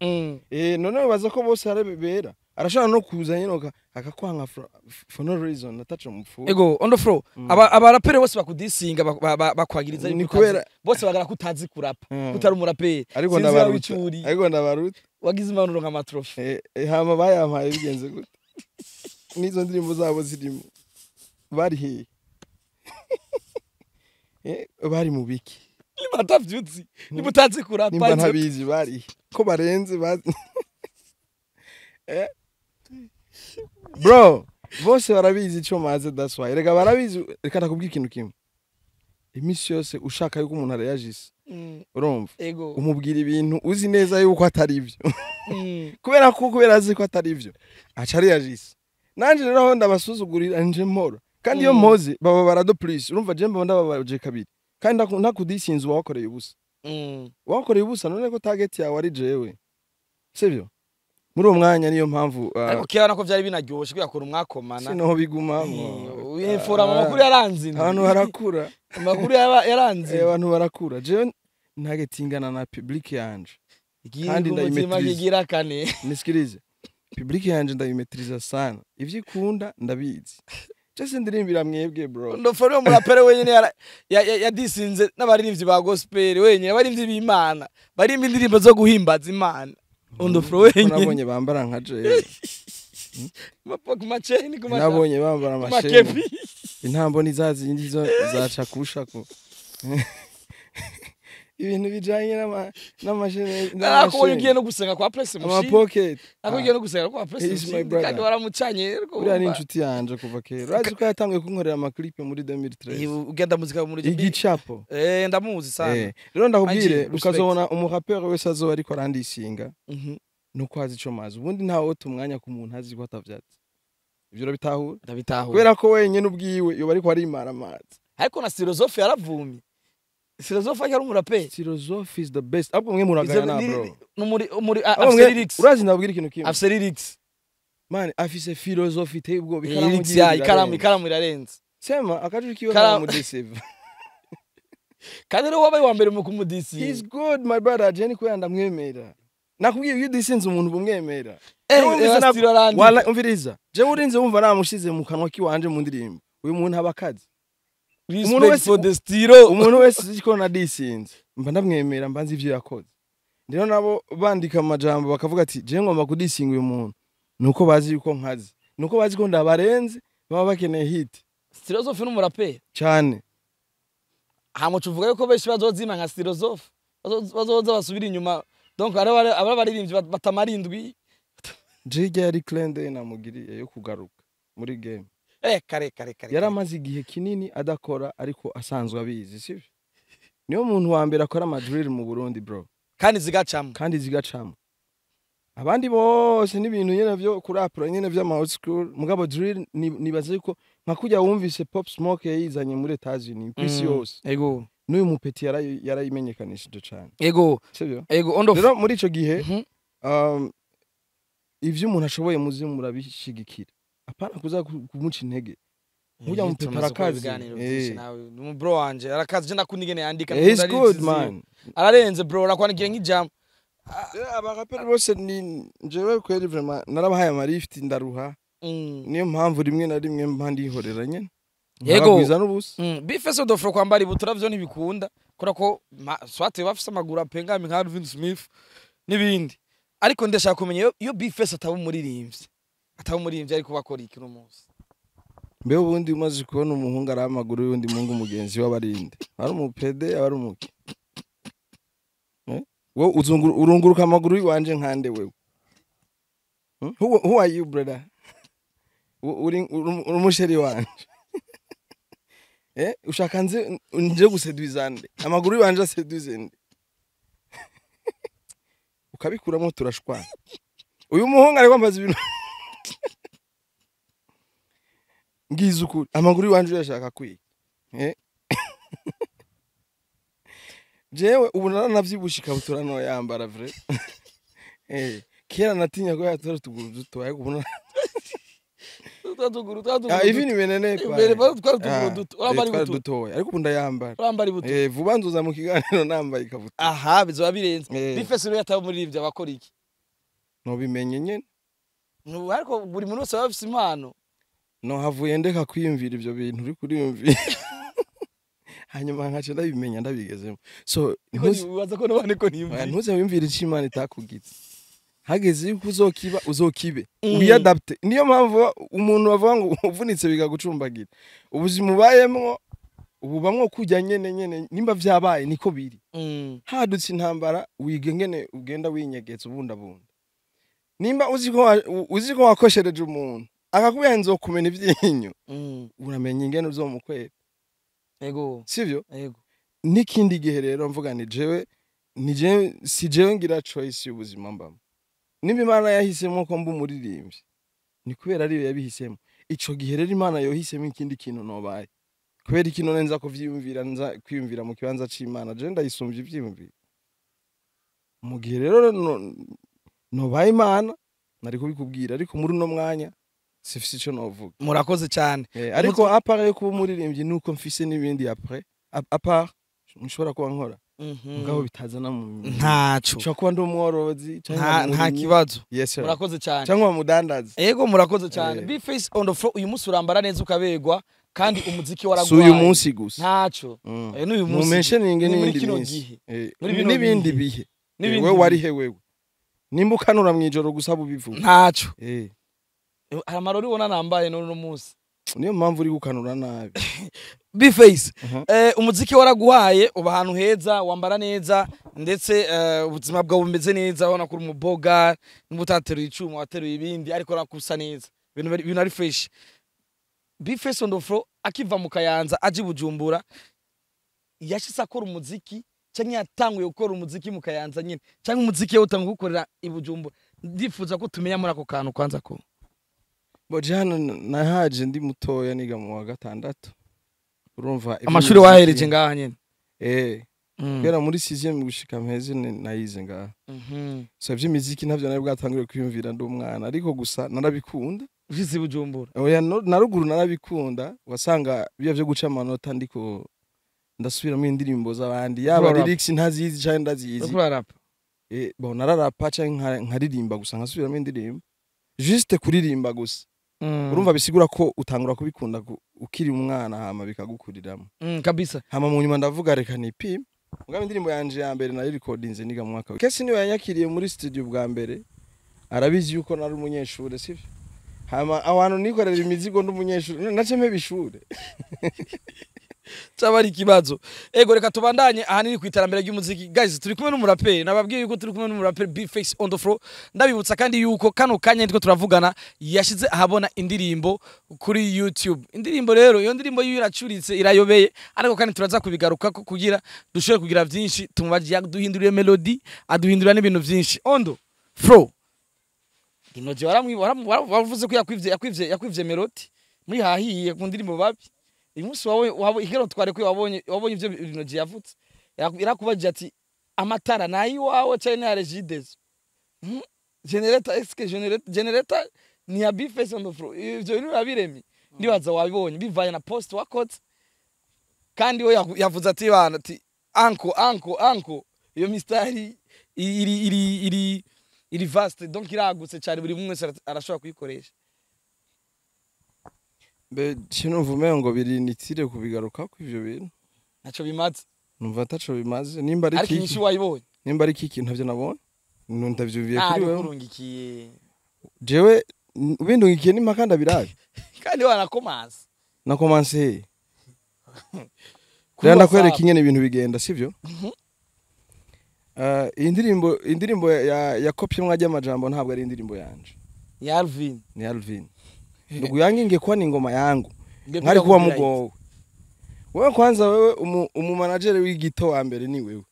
None baza ko bose ari bera, arashobora no kuza nyine akakwanga for no reason ataco mupfu. Ego, on the floor. Aba abaraperi bose bakudisinga bakwagiriza Ni yuko utazi- bose bagara ko utazi kurapa, kutari umuraperi. Ariko Sinzi ndabaruta. aho icuri. Ariko ndabaruta. Wagize impanuro nka matrofi. Hama bayampaye bigenze gute? N'izo ndirimbo zabo zirimo bari hehe? Bari mu biki? Nimba atavyuzi, nimba utazi kurapa, Nimba ntabizi, bari he? Ko barenze bazi. Bro, bose barabizi ico maze, that's why. Reka, barabizi. Reka ndakubwira ikintu kimwe: iminsi yose ushaka yuko umuntu areyagise, urumva, umubwira ibintu uzi neza yuko atari byo. Kubera ko kubera azi ko atari byo aca areyagise. Nanje rero aho ndabasuzugurira nje mpora, kandi iyo mpoze baba barado plus. Urumva, je mbona ndababaje kabiri, kandi ntakudisinze uba wakoreye ubusa. Wakoreye ubusa. None ko target yawe ari jewe, sivyo? Muri uwo mwanya niyo mpamvu Ariko kera nako vyari binaryoshe kubera ukuntu mwakomana. Sinoho bigumamwo. Infora amakuru yaranze indwi. Abantu barakura. Amakuru yaranze. Abantu barakura. Jewe ntagetingana na public yanje kandi Igihugu umutima ndayimetiriza. kigira kane. Nisikilize, public yanje ndayimetiriza sana, ivyo ikunda ndabizi. Je sindirimbira mwebwe bro. Ndofo niwo murapere wenyine yadisinze n'abaririmbyi ba gospel wenyine, abaririmbyi b'Imana barimba indirimbo zo guhimbaza Imana. Ondofro Ko wenyine. Nabonye bambara nka jewe. Ku maceni, ku Nabonye bambara ku amasheni. makepi. Intambo ni za zindi zo zaca kushaku, ibintu bijanye n'amasheni. Nakubonye ugiye no gusenga kwa Press Mushindi. Amapocket. Nakubonye ugiye no gusenga kwa Press He is my Mushindi brother. kandi waramucanye. Uriya ni inshuti yanje kuva kera. Urazi ko yatanguye kunkorera amaclip muri 2013? Ugenda muzika muri Igicapo. Ndamuzi sana. Rero ndakubwire, Angie, respect. ukazobona umuraperi wese azoba ariko arandisinga nuko azi ico mazi. Ubundi ntawe wota umwanya ku muntu azi ko atavyatsi. Ivyo urabitahura? Ndabitahura. Kubera ko wenyene ubwiwe yoba ariko arimara amazi. Ariko na Philosophe yaravumye. Philosophe ari umuraperi. Philosophe is the best. Ahubwo mwe muragayana bro. Numuri muri Ahubwo afise lyrics. Urazi, ndabwira ikintu kimwe. Afise lyrics. Man, afise philosophe iteye ubwoba. Ikaramu Lyrics ryiwe ya ikaramu irarenze. Ikaramu irarenze. Sema akajwi kiwe karamudeceive. Kandi rero wabaye wa mbere mu kumudisi. He's good, my brother. Jenny kubera ndamwemera. Nakubwiye, iyo udisinze umuntu bumwemera. Wumvise Stilo arandika. Wala, umviriza, jewe urinze wumva namushize mu kanwa kiwanje mu ndirimbo, uyu muntu aba akazi. Umuntu Respect wese for the stilo. Umuntu wese uzi ko nadisinze mba ndamwemera, mba nzi ivyo yakoze. Rero nabo bandika amajambo bakavuga ati jewe ngomba kudisinga uyu muntu, nuko bazi yuko nkazi, nuko bazi ko ndabarenze, baba bakeneye hit. Philosophe n'umuraperi. Cyane. Hama uvuga yuko benshi bazozima nka Philosophe, bazoza basubira inyuma, donc ari abaririmbyi batamara indwi. Jijya yari clin d'œil namugiriye yo kugaruka muri game. Kare kare kare. Yari amaze igihe kinini adakora, ariko asanzwe abizi, sivyo? Niyo muntu wa mbere akora amadrill mu Burundi bro. Kandi zigacamo. Kandi zigacamo. Abandi bose n'ibintu nyene vyo kurapura nyene vy'ama old school, mugabo drill nibaza yuko nka kurya wumvise Pop Smoke yayizanye muri Etats-Unis, kw'isi yose, n'uyu mupeti yarayimenyekanishije cane, sivyo? Ego, ondo. Rero muri ico gihe ivyo umuntu ashoboye muze murabishigikira, apana kuza kumuca intege. Burya mupeti Tumaze gukora arakaze. ibiganiro byinshi nawe. Ni umu bro wanje arakaze, je ndakunda ingene yandika. He's Ndakunda good lyrics ziwe. man. Ararenze bro, arakwandikira nk'ijambo. Abaraperi bose ni jewe kweri, vraiment narabahaye amalift ndaruha. Niyo mpamvu rimwe na rimwe mba ndihorera nyene, Yego. nkabagwiza n'ubusa. B-Face on the floor, kwambara ibutura vyo ntibikunda. Kubera ko swate bafise amaguru apengamye nka Alvin Smith n'ibindi. Ariko ndashaka kumenya iyo B-Face ataba umuririmbyi, ariko bakora iki uno munsi? Mbe ubundi umaze kubona umuhungu ari amaguru y'undi muhungu mugenzi we, abarinde ari umupédé, aba ari umuki? Eh? Wowe urunguruka amaguru y'iwanje nkande wewe? Who are you, brother? Uri umuchéri wanje, eh? Ushaka nze nje guseduiza nde? Amaguru y'iwanje aseduize nde? Ukabikuramo turashwana. Uyu muhungu ari kwambaza ibintu. Ngize ukuri, amaguru y'iwanje uyashaka kwiga, eh? Jewe ubu naranavyibushe, ikabutura no yambara vrai. Kera natinya ko yatora utuguru duto, ariko ubu Twatuguru twatuguru. Ah, ivi ni benene. Imbere twari utuguru duto. Urambara twari ibutura? Dutoya, ariko ubu ndayambara. Urambara ibutura? Eh, vuba nzoza mu kiganiro nambaye ikabutura. Aha bizoba birenze. Eh. B-Face rero yataba umuririmbyi, abakora iki? Nobimenye nyene. Ariko buri muntu wese aba afise impano. No havuye ndeka kwiyumvira ivyo bintu uri kuriyumvira, hanyuma nkaca ndabimenya ndabigezemo. So Niko nibaza ko nabone ko Oya, niyumvira. ntuze wiyumvire ico Imana itakugize. Hageze yuko uzokiba, uzokibe. Wiyadapte. Niyo mpamvu umuntu bavuga ngo uvunitse bigagucumbagira. Ubuzima ubayemwo ububamwo kujya nyene nyene. Nimba vyabaye niko biri. Hadutse intambara, wiga ngene ugenda winyegetsa ubundabunda. Nimba uzi ko wakoshereje umuntu, akakubwira nzokumena ivyinyo, uramenya ingene uzomukwera. Sivyo? Ego. N'ikindi gihe rero mvuga ni jewe, ni jewe, si jewe ngira choice y'ubuzima mbamo. Nimba Imana yahisemo ko mba umuririmbyi, ni kubera ariyo yabihisemo. Ico gihe rero Imana yohisemo ikindi kintu, nobaye kubera iki none nza kuvyiyumvira, nza kwiyumvira mu kibanza c'Imana? Jewe ndayisumbye ivyiyumviro. Mu gihe rero nobaye Imana, nari kubikubwira, ariko muri uno mwanya sifise ico novuga. Murakoze cyane. Ariko à part yo kuba umuririmbyi, nuko mfise n'ibindi après, à part nshobora kuba nkora mugabo bitazana mu Ntaco. nshobora kuba ndi umworozi canke Nta umurimyi. kibazo. Yes sir. Murakoze cyane. Cyangwa mudandaza. Ego, murakoze cyane. B-Face on the floor, uyu munsi urambara neza ukabegwa, kandi umuziki Si waragwaye. uyu munsi gusa. Ntaco. N'uyu munsi. Mumentioninge Ni muri n'iyindi kino minsi. gihe. Muri bino N'ibindi bihe. bihe. N'ibindi Wewe bihe. warihe wewe? Nimba ukanura mw'ijoro gusa bubivuga. Ntaco. Hari amarori ubona nambaye n'uno munsi. Niyo mpamvu uri gukanura nabi. B-Face, umuziki waraguhaye, uba ahantu heza, wambara neza, ndetse ubuzima bwawe bumeze neza. Ubona ko uri umuboga, niba utateruye icuma wateruye ibindi, ariko urabona ko usa neza, ibintu ari fresh. B-Face on the floor akiva mu Kayanza aje i Bujumbura, yashitse akora umuziki canke yatanguye gukora umuziki mu Kayanza nyine, canke umuziki yawutanguye gukorera i Bujumbura? Ndifuza ko tumenya muri ako kantu kwanza ko Boje hano nahaje ndi mutoya, niga mu wa gatandatu, urumva Amashuri wahereje ngaha nyene? Eh, guhera muri sixième gushika mpeze nayize ngaha. So ivy'imiziki ntavyo nari bwatanguriye kwiyumvira ndi umwana, ariko gusa narabikunda. Ushitse i Bujumbura? Oya, na ruguru narabikunda. Wasanga biya vyo guca amanota ndiko ndasubiramo indirimbo z'abandi, yaba Urarapa? lyrics ntazizi canke ndazizi. Uriko urarapa? Bon, nararapa canke nkaririmba gusa, nkasubiramo indirimbo, juste kuririmba gusa. Urumva bisigura ko utangura kubikunda ukiri umwana, hama bikagukuriramo. Kabisa. Hama mu nyuma ndavuga reka nipime. Mugabo indirimbo yanje ya mbere nari recordinze niga mu mwaka kesi. Niwe yanyakiriye muri studio bwa mbere, arabizi yuko nari umunyeshure, sivyo? Hama aho hantu nikorera imizigo ndi umunyeshure, nace mpeba ishure. Cyaba ari ikibazo. Ego, reka tubandanye ahanini ku iterambere ry'umuziki. Guys, turi kumwe n'umuraperi. Nababwiye yuko turi kumwe n'umuraperi B-Face on the floor. Ndabibutsa kandi yuko kano kanya ndiko turavugana yashize ahabona indirimbo kuri YouTube. Indirimbo rero, iyo ndirimbo yiwe iracuritse, irayobeye, ariko kandi turaza kubigaruka ko kugira dushobore kugira byinshi tumubaje. Duhinduriye melody, aduhindura n'ibintu byinshi. On the floor, Inoje wavuze ko yakwivye melody muri hahiye ku ndirimbo babi. Uyu munsi wawe wawe ikero tware ko wabonye ivyo Inoje yavutse irakubajije ati amatara nayi wawe cyane ya Regideso, Generator, est-ce generator ni ya B-Face on the floor? Ivyo bintu birabiremye, ndibaza wabibonye bivanye na post wakoze. Kandi we yavuze ati bana, ati anko anko anko, iyo mistari iri vaste, donc iragutse cyane, buri umwe wese arashobora kuyikoresha. Mbe kinumva umengo ngo biri inutile kubigaruka ko ivyo bintu. Ntaco bimaze. Numva ataco bimaze nimba ari Ariko kiki. Inyishu wayibonye? Nimba ari kiki, ntavyo nabonye. Ndavyumviye kuri wewe. Bikurungikiye. Jewe ubindungikiye n'impaka ndabirabe. Kandi wanakomanse. Nakomanse he? Kuri Rero ndakwereka WhatsApp. ingene ibintu bigenda, sivyo? Iyi ndirimbo ya kopye mwajya amajambo ntabwo ari indirimbo yanje. Ya Alvin. Ni Alvin. Ndugu yangu, ingekuwa ni ngoma yangu Ingepiga nkari kuba copyright. mugowe. Wewe kwanza, wewe umumanageri w'igito wa mbere ni wewe.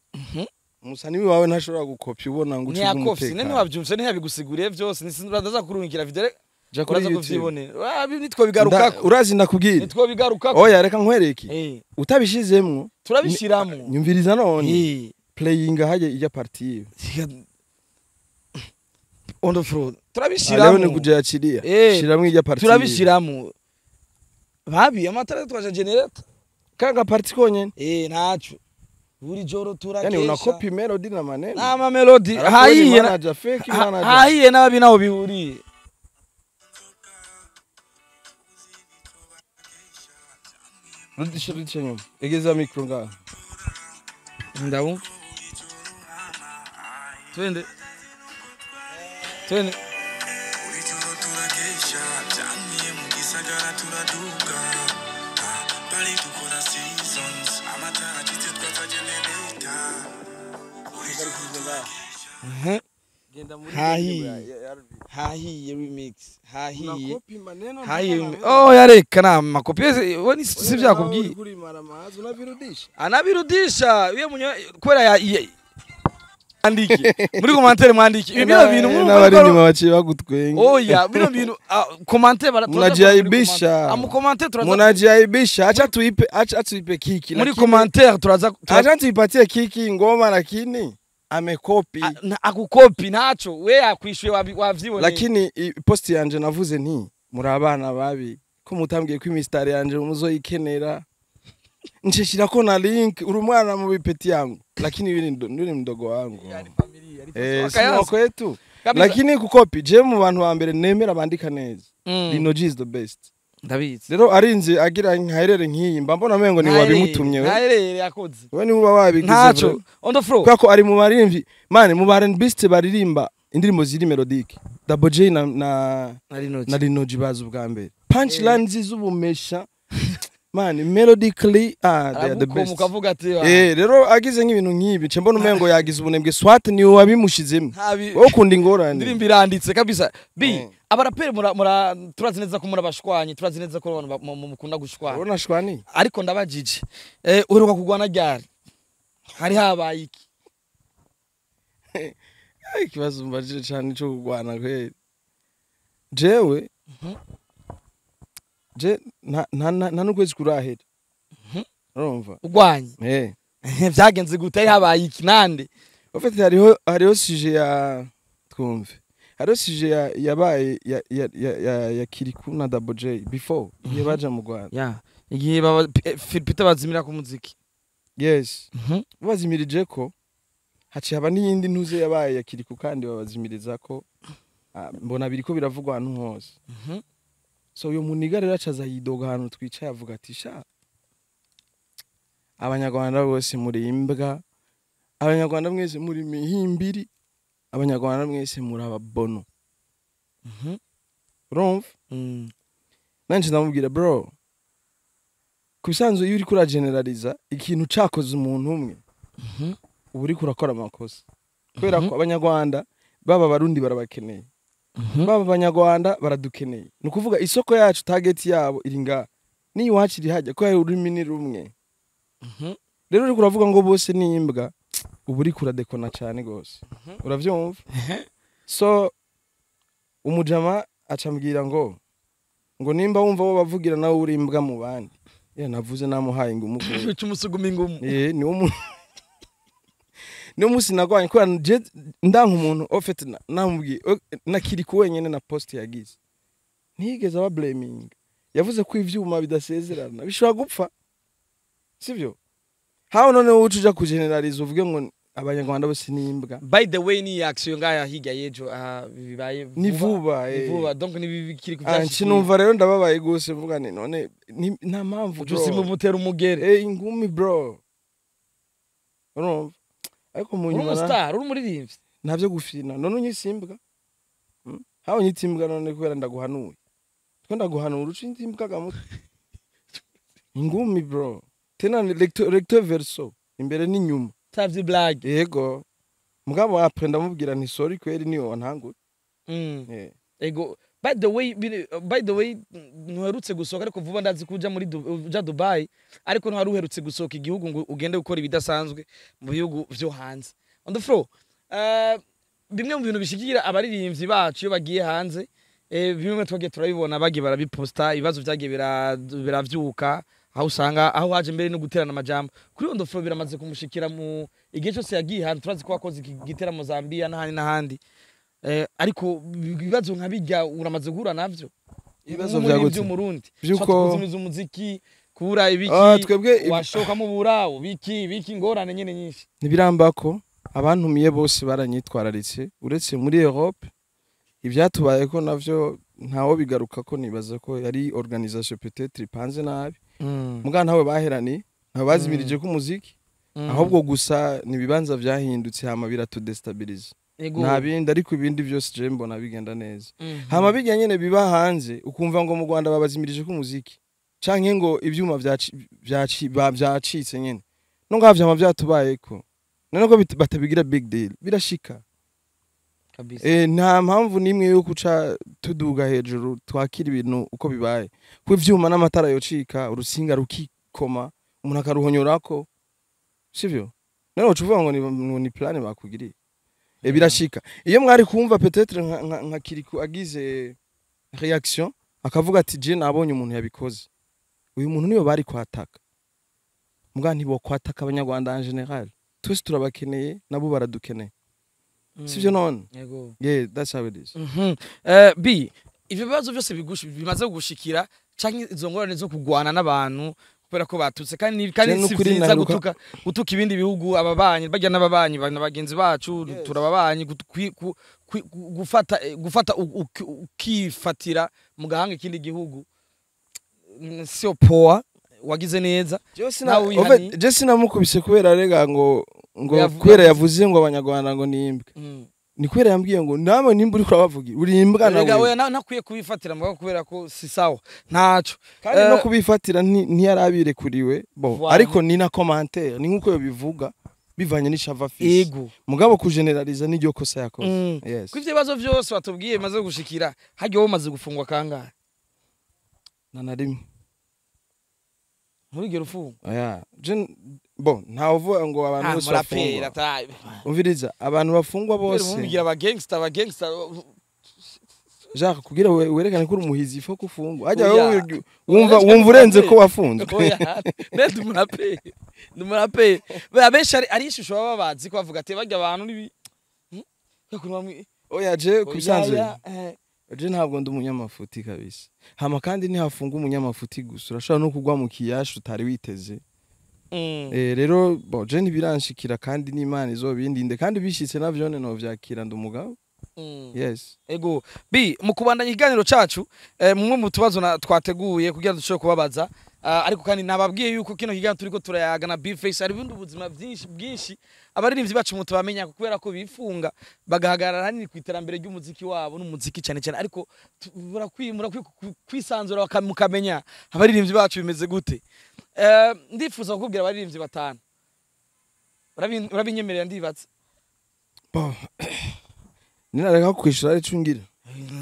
Umusani wawe ntashobora gukopya ubona ngo ucunge Ntiyakofye nene. umutekano. Wabyumvise, ntiyabigusiguriye byose. Uraza kurungikira video. Ja kuri Uraza YouTube. kuvyibonera. Ah, nitwo bigarukako. Urazi ndakubwira. Nitwo bigarukako. Oya, reka nkwereke. Utabishizemwo. Turabishiramo. Nyumviriza none. Playing haje ijya partie yiwe. On the floor. Leo Turabishiramo. ni kujachilia. Shiramwo ijya partie. Turabishiramo babi amatara twaje generator. Kanga partie konyene. Ntaco, buri joro turakesha. Yani unakopi melody na maneno. Nama melody Alafu wewe ni hayiye manager, fake manager. Hayiye n'ababi naho bihuriye. Rudisha, rudisha nyuma. Egeza micro ngaho. Ndabumva, twende twende. Buri joro turakesha, byamye mu gisagara turaduga. Ah, bari dukora seasons, amatara acitse twatsa generator. Buri joro turakesha. Hahiye hahiye remix hahiye. Unakopi maneno. Hahiye remix. Oh, yareka na makopi we ni si vyakubwiye. Unabirudisha. Anabirudisha uye munye kubera ya andiki muri commentaire, mwandiki ibi bino bintu mwumva N'abari ko- inyuma baciye bagutwenga. Oya, bino bintu commentaire bara Mnajiaibisha. amu commentaire turaza. Munajiaibisha. Acha tuipe kiki. Muri Lakini- commentaire turaza Acha tuipatie kiki ngoma, lakini amekopi. Akukopi ntaco, we yakwishuye wavyiboneye. Lakini post yanje navuze nti muri abana babi ko mutambwiye ko imistari yanje muzoyikenera, nshishirako na link. Uri umwana mu bipeti yangu, lakini yule ni mdogo wangu, si wa kwetu. Kabisa. Lakini kukopi, je mu bantu ba mbere nemera bandika neza, Lino G is the best. Ndabizi. Rero arinze agira nkaherere nk'iyi, mba mbona mengo ni wabimutumye we. Ntaherere yakoze. We ni uba wabigize. Ntaco. Bro. On the floor. Kubera ko ari mu baririmbyi mane mu ba R&Bist baririmba indirimbo ziri mélodique, Double J na Nari na Lino G bazi ubwa mbere punchlines z'ubumesha man, melodically, ah, they are the best. Ukavuga ati Rero agize nk'ibintu nk'ibi nce mbona umengo yagize ubunebwe, swat ni wabimushizemo. Ntabi. Wowe ukunda ingorane. Indirimbo iranditse kabisa b. Abaraperi mura turazi neza ko muri abashwanyi, turazi neza ko abantu mukunda gushwana. Urabona shwani. Ariko ndabajije, uheruka kugwana ryari? Hari habaye iki? Ai, ikibazo mbajije cyane cyo kugwana kweli, jewe je nta n'ukwezi kurahera, urumva? Ugwanye? Eh. Vyagenze gute? Hari habaye iki nande? En fait, hariho sujet ya, twumve, hariho sujet ya yabaye ya Kirikou na Double J before igihe baja mu Rwanda. Ya igihe baba Peter bazimira ku muziki. Yes, bazimirije ko haciye haba n'iyindi ntuze yabaye ya Kirikou kandi babazimiriza ko, mbona biriko biravugwa ahantu hose. So uyo muniga rero acaza yidoga ahantu twicaye, avuga ati: "Sha, abanyarwanda bose muri imbwa, abanyarwanda mwese muri mihimbiri, abanyarwanda mwese muri ababono." Urumva? Nanje ndamubwira: "Bro, ku bisanzwe iyo uriko urageneraliza ikintu cakoze umuntu umwe, uba uriko urakora amakosa, kubera ko abanyarwanda baba abarundi barabakeneye, baba abanyarwanda baradukeneye. Ni ukuvuga isoko yacu, target yabo iri ngaha n'iwacu iri hajya, kubera ururimi ni rumwe. Rero uriko uravuga ngo bose ni imbwa, uba uriko uradekona cyane gose." Uravyumva? So umujama acambwira ngo nimba wumva wo bavugira nawe uri imbwa mu bandi. Ya navuze namuhaye ngo umukuru. Uca umusuguma ingumu. Niwo musi nagwanye, kubera je ndanka umuntu. Au fait, namubwiye nakiri ku wenyene na post yagize, ntiyigeze aba blaming. Yavuze ko ivyuma bidasezerana bishobora gupfa, sivyo? Hawe none wowe uca uja kugeneraliza uvuge ngo abanyarwanda bose ni imbwa. By the way, ni action ngaya hirya y'ejo, bibaye. Ni vuba. Ni vuba, donc ni bikiri Ah, kuvyashikiye. Ncinumva rero ndababaye gose, mvuga ni none nta mpamvu, Uca bro. usimba umutera umugere. Ingumi, bro. Urumva, ariko mu Uri nyuma umustar, uri umuririmbyi. Ntavyo gufina. None unyise imbwa? Hawe unyita imbwa none kubera ndaguhanuye, two ndaguhanura, uca unyita imbwa gamutwe ingumi, bro. Tena ni recto, recto verso, imbere n'inyuma. Tavye blague. Yego, mugabo après ndamubwira nti sorry kweri, niyo wantangura. Ego, by the way, ntuherutse gusohoka, ariko vuba ndazi ko uja muri uja Dubai, ariko ntiwari uherutse gusohoka igihugu ngo ugende gukora ibidasanzwe mu bihugu vyo hanze. On the floor, bimwe mu bintu bishikira abaririmbyi bacu iyo bagiye hanze, bimwe twagiye turabibona, bagiye barabiposta, ibibazo vyagiye biravyuka, aho usanga aho haje mbere no guterana amajambo. Kuri on the floor biramaze kumushikira mu igihe cyose yagiye hanze. Turazi ko wakoze iki giteramo Zambia n'ahandi n'ahandi. Ariko ibibazo nka bijya uramaze guhura navyo? Ibibazo Nk'umuririmbyi vya gute? w'Umurundi. Kuzimiza umuziki, kubura ibiki, Ah, twebwe washoka mubura ubiki ibiki, ingorane nyene nyinshi. Ntibirambako. Abantumiye bose baranyitwararitse, uretse muri Europe ivyatubayeko navyo ntawo bigaruka ko, nibaza ko yari organisation peut-être ipanze nabi. Muga ntawe baherani, ntawe bazimirije ko umuziki, ahubwo gusa ni ibibanza vyahindutse, hama biratudestabiliza. Nta bindi, ariko ibindi byose je mbona bigenda neza. Hama bijya nyene biba hanze, ukumva ngo mu Rwanda babazimirije ko umuziki canke ngo ivyuma vyacitse nyene, no ngaho vyama vyatubayeko. None ko batabigira big deal, birashika. Kabisa. Nta mpamvu n'imwe yo kuca tuduga hejuru. Twakira ibintu uko bibaye, ko ivyuma n'amatara yocika, urusinga rukikoma, umuntu akaruhonyorako, sivyo? None uca uvuga ngo ni plan bakugiriye. Birashika. Iyo mwari kumva peut-être nka Kiriku agize réaction, akavuga ati je nabonye umuntu yabikoze, uyu muntu niwe bari kwataka. Muga ntibo kwataka Abanyarwanda en général, twese turabakeneye, nabo baradukeneye, sivyo none? Yego. Yeah, that's how it is. B, ivyo bibazo byose bimaze kugushikira canke izo ngorane zo kugwana n'abantu kubera ko batutse, kandi Je si nukuri vyiza gutuka ibindi bihugu, ababanyi barya n'ababanyi na bagenzi bacu. Turababanyi. Gufata ukifatira mu gahanga ikindi gihugu, sio poa. Wagize neza. Nawe wihaniye. Je sinamukubise kubera rega ngo kubera yavuze ngo Abanyarwanda ngo ni imbwa. Ni kubera yambwiye ngo nawe nimba uriko urabavugira uri imbwa. Erega Nawe oya, ntakwiye kubifatira mu kubera ko si sawa, ntaco. Kandi no kubifatira ntiyarabirekuriwe bo. Voilà. Ariko ni na commentaire, ni nkuko yobivuga bivanye n'ishava afise. Mugabo kugeneraliza n'iryo kosa yakoze. Yes. Ko ivyo bibazo vyose watubwiye bimaze gushikira, harya wowe umaze gufungwa kangahe? Nta na rimwe. Nturigera ufungwa? Oya, je bon, ntawe uvuga ngo abantu Ah, bose murapera bafungwa. ta. Umviriza, abantu bafungwa bose Mubigira aba gangster. Jacques, kugira werekane ko uri umuhizi, ifo kufungwa hajya. Oya. Wewe wumva urenze ko wafunzwe. Oya, ne ndi umuraperi, ndi umuraperi. Abenshi ari ishusho baba bazi ko bavuga ati barya abantu nibi. Ukuntu Oya, je kubisanzwe Oya, je ntabwo ndi umunyamafuti kabisa. Hama kandi ntihafunga umunyamafuti gusa, urashobora no kugwa mu kiyasha utari witeze. Rero bon, je ntibiranshikira, kandi n'Imana izobindinde, kandi bishitse navyone novyakira, ndi umugabo. Yes. Ego B, mu kubandanya ikiganiro cacu, mumwe mu tubazo twateguye kugira dushobore kubabaza, ariko kandi nababwiye yuko kino kiganiro turiko turayaga na B-Face, hari ubundi buzima byinshi bwinshi abaririmbyi bacu mutubamenya kubera ko bifunga bagahagarara hanini ku iterambere ry'umuziki wabo n'umuziki cyane cyane, ariko murakwiye kwisanzura mukamenya abaririmbyi bacu bimeze gute. Ndifuza kukubwira abaririmbyi batanu. Urabinyemerera ndibatse? Bon, ninareka kwishura arico ngira.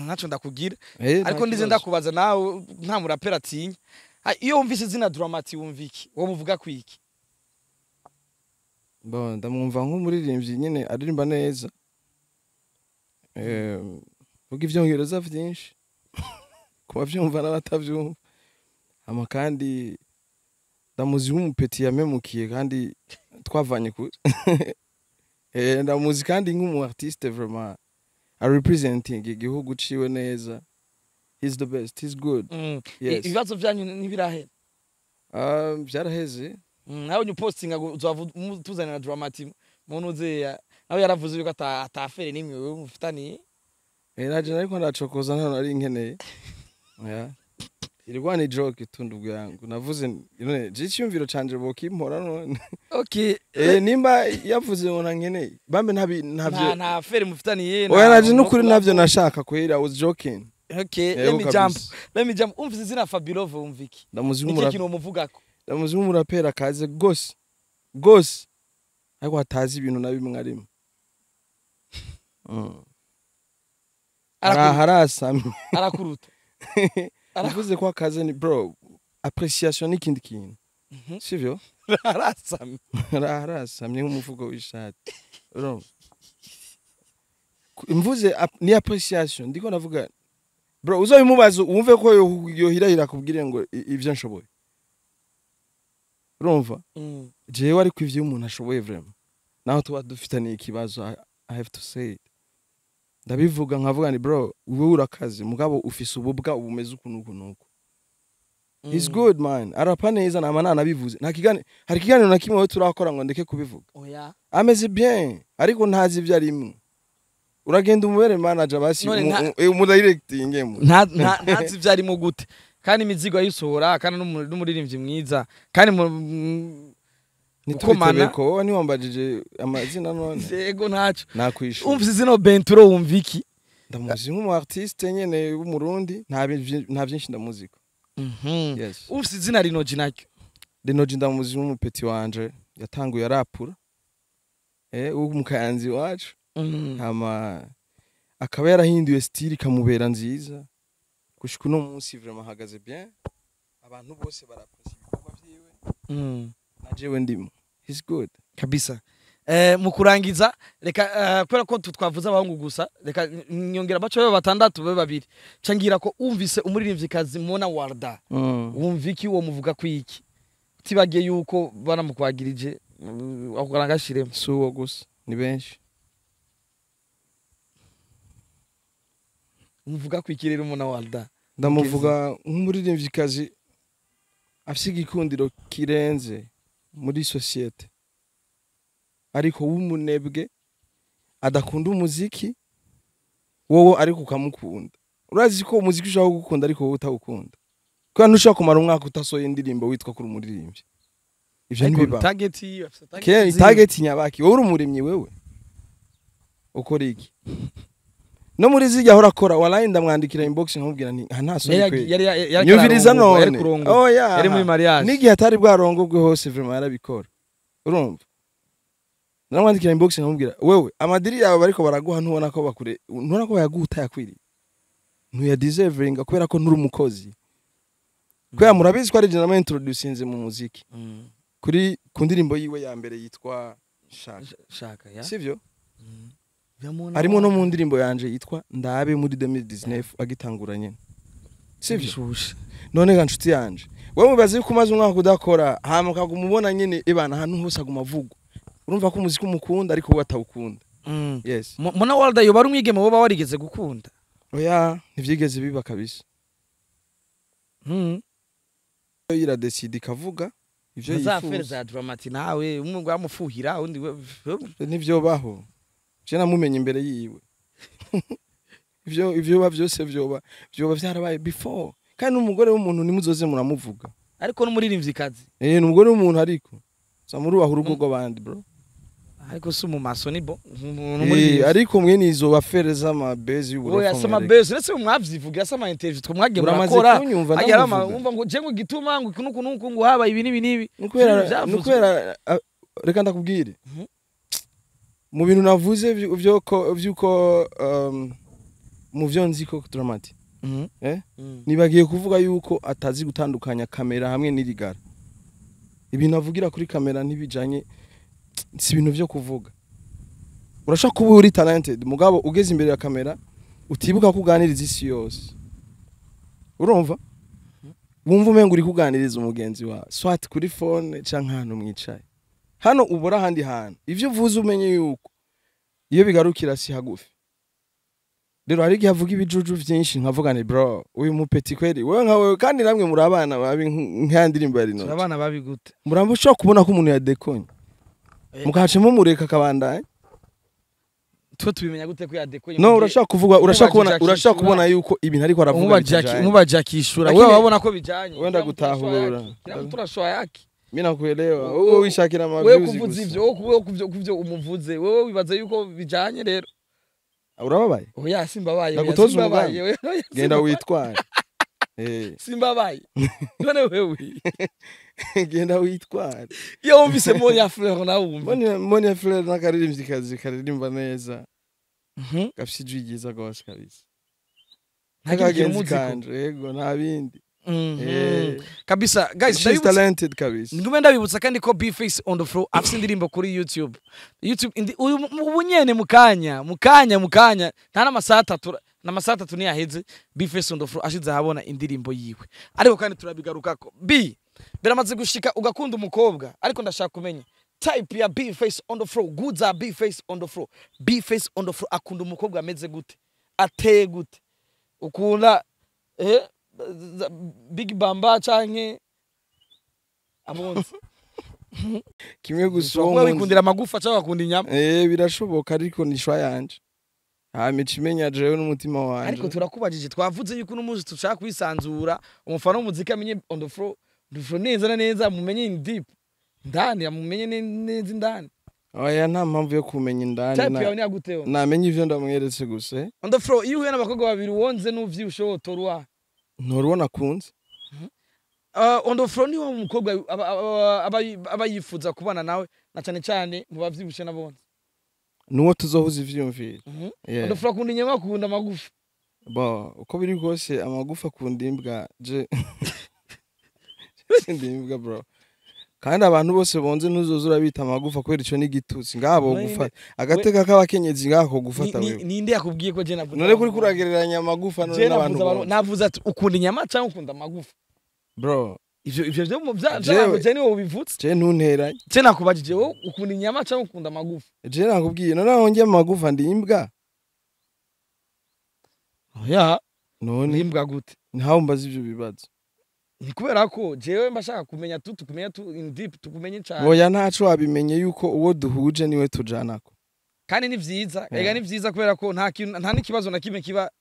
Ntaco ndakugira. Nta Ariko ndize kibazo. Ndakubaza nawe, nta murapera atinya. Ah, iyo wumvise izina Dramati wumva iki? Wowe muvuga kwiki? Bon, ndamwumva nk'umuririmbyi nyene aririmba neza, vuga ivyongereza vyinshi ku bavyumva n'abatavyumva. Hama kandi ndamuzi nk'umupeti yamemukiye kandi twavanye kure. Ndamuzi kandi nk'umu artiste vraiment a representing igihugu ciwe neza. He's the best, he's good. Yes. Ibibazo byanyu ntibirahera? Vyaraheze. Nawe upostinga ngo uzova tuzanira Dramati muntu uzeya, nawe yaravuze yuko atafere nimwe wewe mufitaniye. Naje nariko ndacokoza, nta nari nkeneye. Yeah. Ilikuwa ni joke tu, ndugu yangu. Navuze none je icyumviro canje bokimpora none. Okay. Eh, nimba yavuze ngo ntankeneye bambe ntabi Nta ntavyo. Nta affaire mufitaniye. Oya, naje nukuri ntavyo nashaka kwera, I was joking. Okay, Yego let me jump. kabisa. Let me jump. Umvise izina Fabilove, wumva iki? Ndamuzi Niki nk'umuraperi. kintu umuvugako? Ndamuzi nk'umuraperi akaze gose gose, ariko atazi ibintu na bimwe arimo. Arakuruta. Arasamye. Arakuruta. Navuze ko akaze ni bro, appreciation n'ikindi kintu, sivyo? Arasamye. Arasamye nk'umufuko w'ishati. Urumva, mvuze ni appreciation ndiko navuga, bro. Uzobimubaza wumve ko yohirahira akubwire ngo ivyo nshoboye. Urumva, jewe ariko ivyo umuntu ashoboye vraiment, naho tuba dufitaniye ikibazo, I have to say it. Ndabivuga nkavuga ni bro, wewe urakaze, mugabo ufise ububwa ubumeze uku nuku nuku. He's good man, arapa neza, nama nanabivuze. Nta kigani hari ikiganiro na kimwe we turakora ngo ndeke kubivuga. Oya. Ameze bien, ariko ntazi ibyo arimwo. Uragenda umubere manager basi. None Umudirecting mu Ntazi ibyo arimo gute kandi imizigo ayisohora, kandi n'umuririmbyi mwiza kandi gukomana. Ntitubitebeko, wowe ntiwambajije amazina none. Yego, ntaco. Nakwishura. Umvise izina Benturo, wumva iki? Ndamuzi nk'umu artiste nyene w'Umurundi, nta byinshi ndamuziko. Yes. Umvise izina Rinoji naryo? Rinoji ndamuzi nk'umupeti wanje yatanguye arapura wo mu Kayanzi iwacu, hama akaba yarahinduye style ikamubera nziza. Gushika uno munsi vraiment ahagaze bien, abantu bose barapreciate ibikorwa vyiwe, na jewe ndimo. He's good. Kabisa. Mu kurangiza, reka kubera ko twavuze abahungu gusa, reka nyongera baco babe batandatu, babe babiri. Cangira ko umvise umuririmvyikazi Mona Warda, wumva iki? Uwo muvuga ko iki, utibagiye yuko banamukwagirije ako karangashiremo? Si uwo gusa, ni benshi. Muvuga ko iki rero Mona Warda? Ndamuvuga nk'umuririmvyikazi afise igikundiro kirenze muri société, ariko w'umunebwe adakunda umuziki wowe, ariko ukamukunda. Urazi ko umuziki ushobora kugukunda ariko wowe utawukunda, kubera ntushobora kumara umwaka utasohoye indirimbo witwa kuri umuririmbyi. Ivyo Ariko ntibibaho. Target afise target Ke ziwe. Target nyabaki? Wowe uri umurimyi, wewe ukora iki? No muri zijya ahora akora, wallahi ndamwandikira inbox nkamubwira nti aha nta soni kweli. Yari Nyumviriza ararongorwa, yari none. kurongorwa. Oh yeah. Yari muri mariage. N'igihe atari bwarongorwe hose vraiment yarabikora. Urumva, naramwandikira inbox nkamubwira: wewe amadiri yawe bariko baraguha, ntubona ko bakure, ntubona ko bayaguha utayakwiriye, ntuyadeservinga kubera ko nturi umukozi. Kubera murabizi ko ari je namu-introducinze mu muziki kuri ku ndirimbo yiwe ya mbere yitwa Shaka. Shaka ya. Sivyo? Ya Mona Harimo no Warda. mu ndirimbo yanje yitwa Ndabe muri 2019 agitangura nyene, sivyo? Bishushe. None ga nshuti yanje, wewe mubaze yuko umaze umwaka udakora, hama ukaguma ubona nyene ibana ahantu hose aguma avugwa, urumva ko umuziki umukunda ariko wowe atawukunda. Yes. Mona Warda yoba ari umwigeme woba warigeze gukunda? Oya, ntivyigeze biba kabisa. Yo iradesida ikavuga ivyo Za affaire yifuza. za Dramati nawe, umwe ngo amufuhira undi Ntivyobaho, je namumenye imbere yiwe. Ivyo biba vyose vyoba vyarabaye before, kandi n'umugore w'umuntu ntimuzoze muramuvuga. Ariko n'umuririmvyikazi. Eh, ni umugore w'umuntu, ariko samurubaha urugo rw'abandi, bro. Ariko si umumaso ni bo. Eh, ariko mwene izo affaire z'amabezi Oya, y'uburofa sama mwereke. base uretse mwavyivugira, sama interview twe mwagiye Uramaze murakora. kunyumva Hagiye hari ndamuvuga. wumva ngo je ngo gituma ngo kunuku nuku ngo haba ibi n'ibi n'ibi. Nukubera Vyavuzwe. Nukubera reka ndakubwire, mu bintu navuze vyuko mu vyo nzi ko Dramati, eh, nibagiye kuvuga yuko atazi gutandukanya kamera hamwe n'irigara. Ibintu avugira kuri kamera ntibijanye, si ibintu vyo kuvuga. Urashobora kuba uri talented, mugabo ugeze imbere ya kamera utibuka kuganiriza isi yose, urumva wumva umenga uri kuganiriza umugenzi wawe, soit kuri phone canke ahantu mwicaye hano ubura ahandi hantu. Ivyo uvuze umenye yuko iyo bigarukira si hagufi. Rero hari igihe avuga ibijuju vyinshi nkavuga ni bro, uyu mupeti kweri wewe nka wewe, kandi namwe muri abana babi nka ndirimbo ya Rino. Turabana babi gute? Muramba ushobora kubona ko umuntu yadekonye, Eh. mukaca mumureka akabandanya. Twe tubimenya gute ko yadekoye? No, urashaka kuvuga, urashaka kubona yuko ibintu ariko aravuga bitajanye. Umubaje akishura, Lakini- wewe wabona ko bijanye? Wenda gutahura. Kila mtu na yake. Mimi nakuelewa, wewe wishakira ama Wewe views kuvuza gusa. ivyo, wowe kuvyo umuvuze, wewe wibaza yuko bijanye rero? Urababaye? Oya, simbabaye, oya, Ndagutoza simbabaye, umugambi. oya, oya, Genda witware. Simbabaye. None wewe Genda witware. Iyo wumvise Monia Fleur nawe wumva? Monia Fleur n'akaririmvyikazi karirimba neza, gafise ijwi ryiza gose kabisa. Nta kindi kintu N'akagenzi umuziko. kanje, yego, nta bindi. Kabisa guys, She's ndabibutsa. talented kabisa. Ngume ndabibutsa kandi ko B-Face on the floor afise indirimbo kuri YouTube. YouTube uyu ubu nyene mukanya mukanya mukanya, nta n'amasaha 3, n'amasaha 3 ntiyaheze B-Face on the floor ashize ahabona indirimbo yiwe. Ariko kandi turabigarukako. B biramaze gushika ugakunda umukobwa, ariko ndashaka kumenya type ya B-Face on the floor, guza B-Face on the floor. B-Face on the floor akunda umukobwa ameze gute? Ateye gute? Ukunda Big Bamba canke abonze? Kimwe gusa, uwo Ushobora kuba nkunze. wikundira amagufa cyangwa wakunda inyama. Birashoboka, ariko ni choix yanje, hama ica imenya jewe n'umutima wanje. Ariko turakubajije, twavuze yuko uno munsi dushaka kwisanzura, umufana w'umuziki amenye on the floor, on the floor neza na neza, mumenye in deep ndani, amumenye neza indani. Oya, nta mpamvu yo kumenya indani. Type yawe ni yaguteho? Namenye ivyo ndamweretse gusa. On the floor, iyo uhuye n'abakobwa babiri, wonze n'uvyibushe, wotora uwahe? Nturubona akunze. On the floor niwo mukobwa aba yifuza kubana nawe, na cyane cyane mu bavyibushe n'abonze? Nuwo tuzohuza ivyiyumviro. Yeah. On the floor akunda inyama, akunda amagufa? Bo, uko biri kose amagufa akunda imbwa, je sindi imbwa bro. Kandi abantu bose bonze ntuzoza urabita amagufa, kubera ico n'igitutsi ngabo gufata agateka k'abakenyezi ngako gufata wewe. Ninde yakubwiye ko je navuze None kuri abantu? Kuragereranya amagufa none Je n'abantu navuze abantu, bonze. Navuze ati ukunda inyama cyangwa ukunda amagufa. Bro. Ivyo vyo mu Jewe- by'abantu je niwe ubivutse. Je ntunteranye. Je nakubajije, wowe ukunda inyama cyangwa ukunda amagufa? Je nakubwiye, none aho njye amagufa, ndi imbwa? Oya. None Imbwa gute? Ntawe mbaza ivyo bibazo. Ni kubera ko jewe mba shaka kumenya tu, tukumenya tu in deep, tukumenye cyane. Oya, ntaco wabimenye yuko uwo duhuje niwe tujanako. Kandi ni vyiza. Yeah. Ega ni vyiza kubera ko nta kintu, nta n'ikibazo na kimwe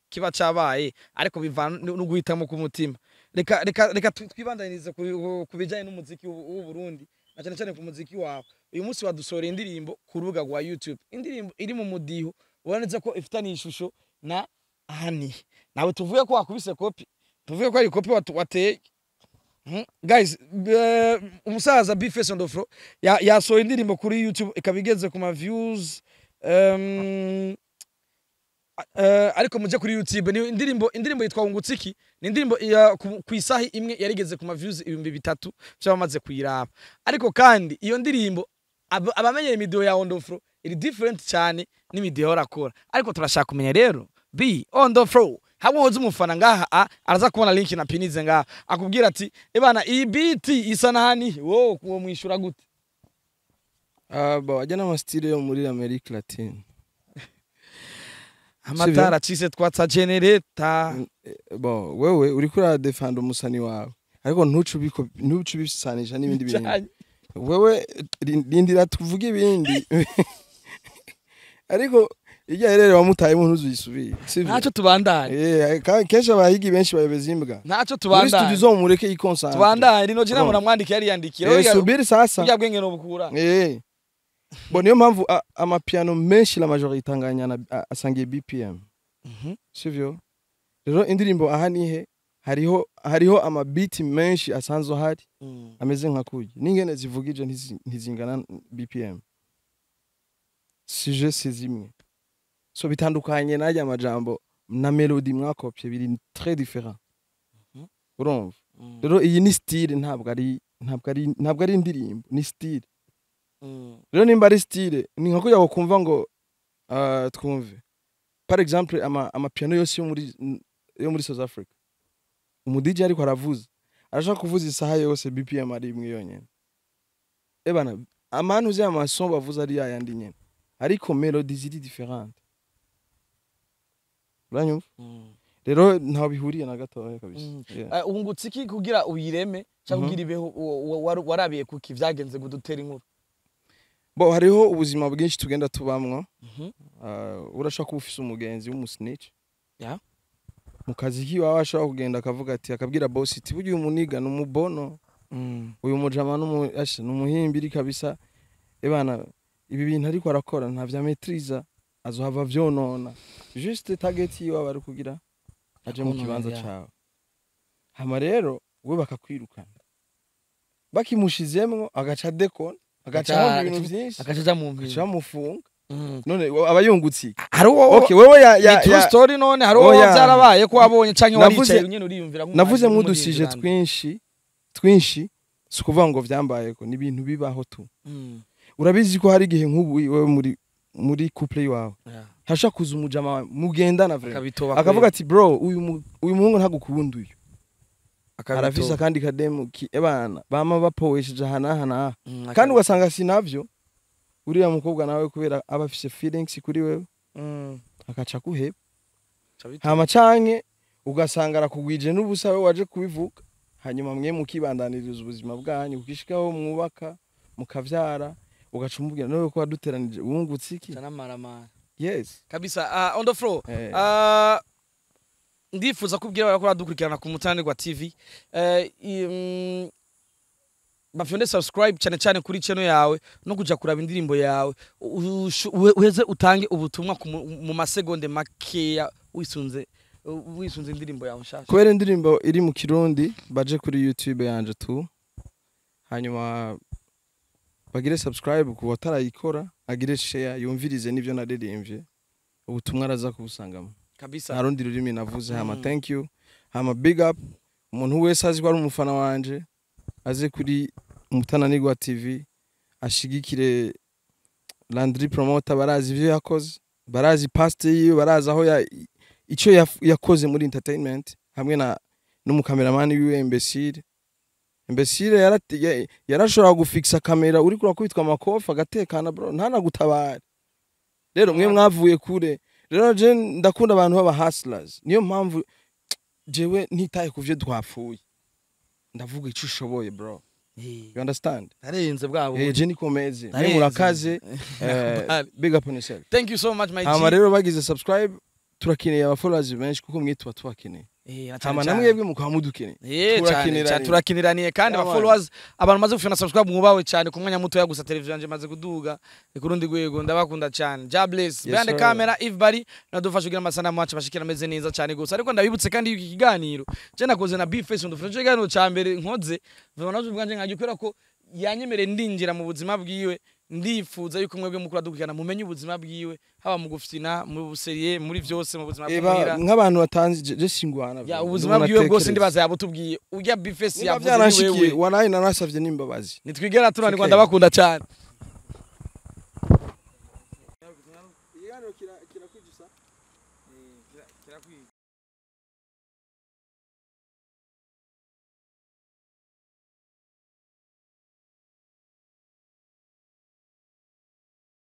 kiba cabaye, ariko bivana no guhitamo k'umutima. Reka twibandanirize ku bijanye n'umuziki w'u Burundi, na cyane cyane ku muziki wawe. Uyu munsi wadusohoreye indirimbo ku rubuga rwa YouTube, indirimbo iri mu mudiho ubona neza ko ifitaniye ishusho na Hani. Nawe tuvuge ko wakubise kopi, tuvuge ko ari kopi wateye. Guys, umusaza B-Face on the floor yasohoye indirimbo kuri YouTube, ikaba igeze ku ma views ariko muje kuri YouTube, ni indirimbo yitwa Wungutsiki. Ni indirimbo ku isaha imwe yarigeze ku ma views 3000 by'abamaze kuyiraba. Ariko kandi iyo ndirimbo, abamenyera imidiho ya on the floor, iri different cyane n'imidiho arakora. Ariko turashaka kumenya rero, B on the floor, hamwe hoze umufana ngaha araza kubona link na pinize ngaha, akubwira ati: "Ebana, iyi beat isa na Hani." Wowe uwo mwishura gute? Ah, bo ajya n'ama style yo muri Amerika Latine. Amatara acise, twatsa generator. Bo wewe uriko uradefanda umusani wawe, ariko ntuce ubisanisha n'ibindi bintu. Cyane. Wewe rindira tuvuge ibindi, ariko irya rero wamutayemo ntuzuyisubire, sivyo? Ntacyo, tubandanye. Kenshi abahigi benshi bayobeza imbwa Ntacyo, muri tubandanye. studio, uzomureke yi concentre. Tubandanye. Rino jina Oh. muramwandika, yari yandikira. Subiri sasa. Burya bwenge nobukura. Bo niyo mpamvu amapiano menshi, la majorité anganya na asangiye BPM, sivyo? Rero indirimbo aha nihe hariho amabiti menshi asanzwe ahari ameze nka kurya, n'ingene zivugije ntizingana BPM, sije si zimwe, so bitandukanye n'ajya amajambo na melody mwakopye biri très différent, urumva? Rero iyi ni style, ntabwo ari indirimbo, ni style. Rero nimba ari style, ni nka kujya kumva ngo twumve par exemple amapiano yose yo muri South Africa, umu DJ ariko aravuza, arashaka kuvuza isaha yose BPM ari imwe yonyene. Ebana, amanu uzi amason bavuza ari yayandi nyene, ariko melody ziri différent, uranyumva? Rero ntaho bihuriye na gatoya kabisa. Yeah. Wungutse iki kugira uyireme cyangwa kugira ibeho? Warabiye kuki? Vyagenze gudutera inkuru. Bo hariho ubuzima bwinshi tugenda tubamwo. Urashobora kuba ufise umugenzi w'umusnitch mu kazi kiwawe, ashobora kugenda akavuga ati, akabwira boss ati: "Burya uyu muniga ni umubono, uyu mujama ni umuhimbiri kabisa, ebana ibi bintu ariko arakora ntavya maîtriza, azohava vyonona." Juste target yiwe aba ari kugira aje mu Akonona, kibanza cawe. Hama rero we bakakwirukana, bakimushizemwo agaca dekona, agaca ahomba ibintu vyinshi, agaca aja mu agaca mpinga. bamufunga. None aba yungutse iki? Hari uwo Okay, wewe ya ni true ya story. None hari uwo Oya. byarabaye ko wabonye canke waricaye nyene uriyumvira Navuze nk'umuhanzi nk'udusije n'umuririmbyi? twinshi twinshi, si ukuvuga ngo vyambayeko, ni ibintu bibaho tu. Urabizi ko hari igihe nk'ubu wewe muri couple iwawe hashobora kuza umujama wawe mugendana vraiment, akabitoba, akavuga ati: "Bro, uyu muhungu ntagukunda, uyu arafise akandi kademu ebana bama bapowesheje aha n'aha n'aha." Kandi ugasanga si navyo, uriya mukobwa nawe kubera aba afise feelings kuri wewe akaca akuheba. Hama canke ugasanga arakugwije n'ubusa, we waje kubivuga, hanyuma mwe mukibandaniriza ubuzima bwanyu kukishikaho mwubaka mukavyara, ugaca umubwira: "Nawe ko waduteranije, wungutse iki?" Canamaramara. Yes. Kabisa. On the floor. Ndifuza kubwira barako badukurikirana ku Mutananirwa TV, bafyonde subscribe cyane cyane kuri channel yawe no kuja kuraba indirimbo yawe. Uheze utange ubutumwa mu masegonde makeya, wisunze indirimbo yawe nshasha. Kubera indirimbo iri mu Kirundi, baje kuri YouTube yanje tu, hanyuma bagire subscribe ku batarayikora, agire share, yumvirize n'ibyo naririmbye, ubutumwa araza kubusangamo. Kabisa. Nta rundi rurimi navuze. Hama thank you, hama big up umuntu wese azi ko ari umufana wanje, aze kuri Umutananirwa TV ashigikire Landry Promoter. Barazi ivyo yakoze, barazi past yiwe, barazi aho ico yakoze muri entertainment, hamwe na n'umukameramani wiwe Imbesire. Imbesire yarashobora gufixa kamera uriko urakubitwa amakofi agatekana, bro, ntanagutabare. Rero mwe mwavuye kure. Rero je ndakunda abantu b'aba hustlers, niyo mpamvu jewe ntitaye ku vyo twapfuye, ndavuga ico ushoboye, bro. You understand? Narenze bwabo. Je niko meze. Mwe Narenze. murakaze. Big up on yourself. Thank you so much, my G. Hama rero bagize subscribe, turakeneye aba followers benshi kuko mwe tuba tubakeneye. Na cyane Hama cyane. namwebwe mukaba mudukeneye. Cyane Turakiniraniye. cyane, turakiniraniye kandi. Yeah, Aba man. followers, abantu maze gufina subscribe, mwubawe cyane. Ku mwanya muto gusa televiziyo yanje maze kuduga, ni kurundi rwego. Ndabakunda cyane. Jah bless. Yes, Behind the sir. camera Eve nadufasha kugira amasanamu wacu bashikira ameze neza cyane gose. Ariko ndabibutse kandi iki kiganiro je nakoze na B-Face ndufasha, ikiganiro ca mbere nkoze vuba naje ubwanje nkaje kubera ko yanyemereye ndinjira mu buzima bwiwe. Ndifuza yuko mwebwe mukura dukurikirana mumenye ubuzima bwiwe, haba mu gufina, mu buseriye, muri byose mu buzima Eba bw'muhira. Nk'abantu batanzi je singwana. Ya, ubuzima bwiwe bwose ndibaza yabutubwiye. Urya B-Face Niba yavuze ni byaranshikiye, wewe. Warayi narasavye n'imbabazi. Nitwigera tunanirwa. Okay. Ndabakunda cyane. Ikiganiro kirakwijusa.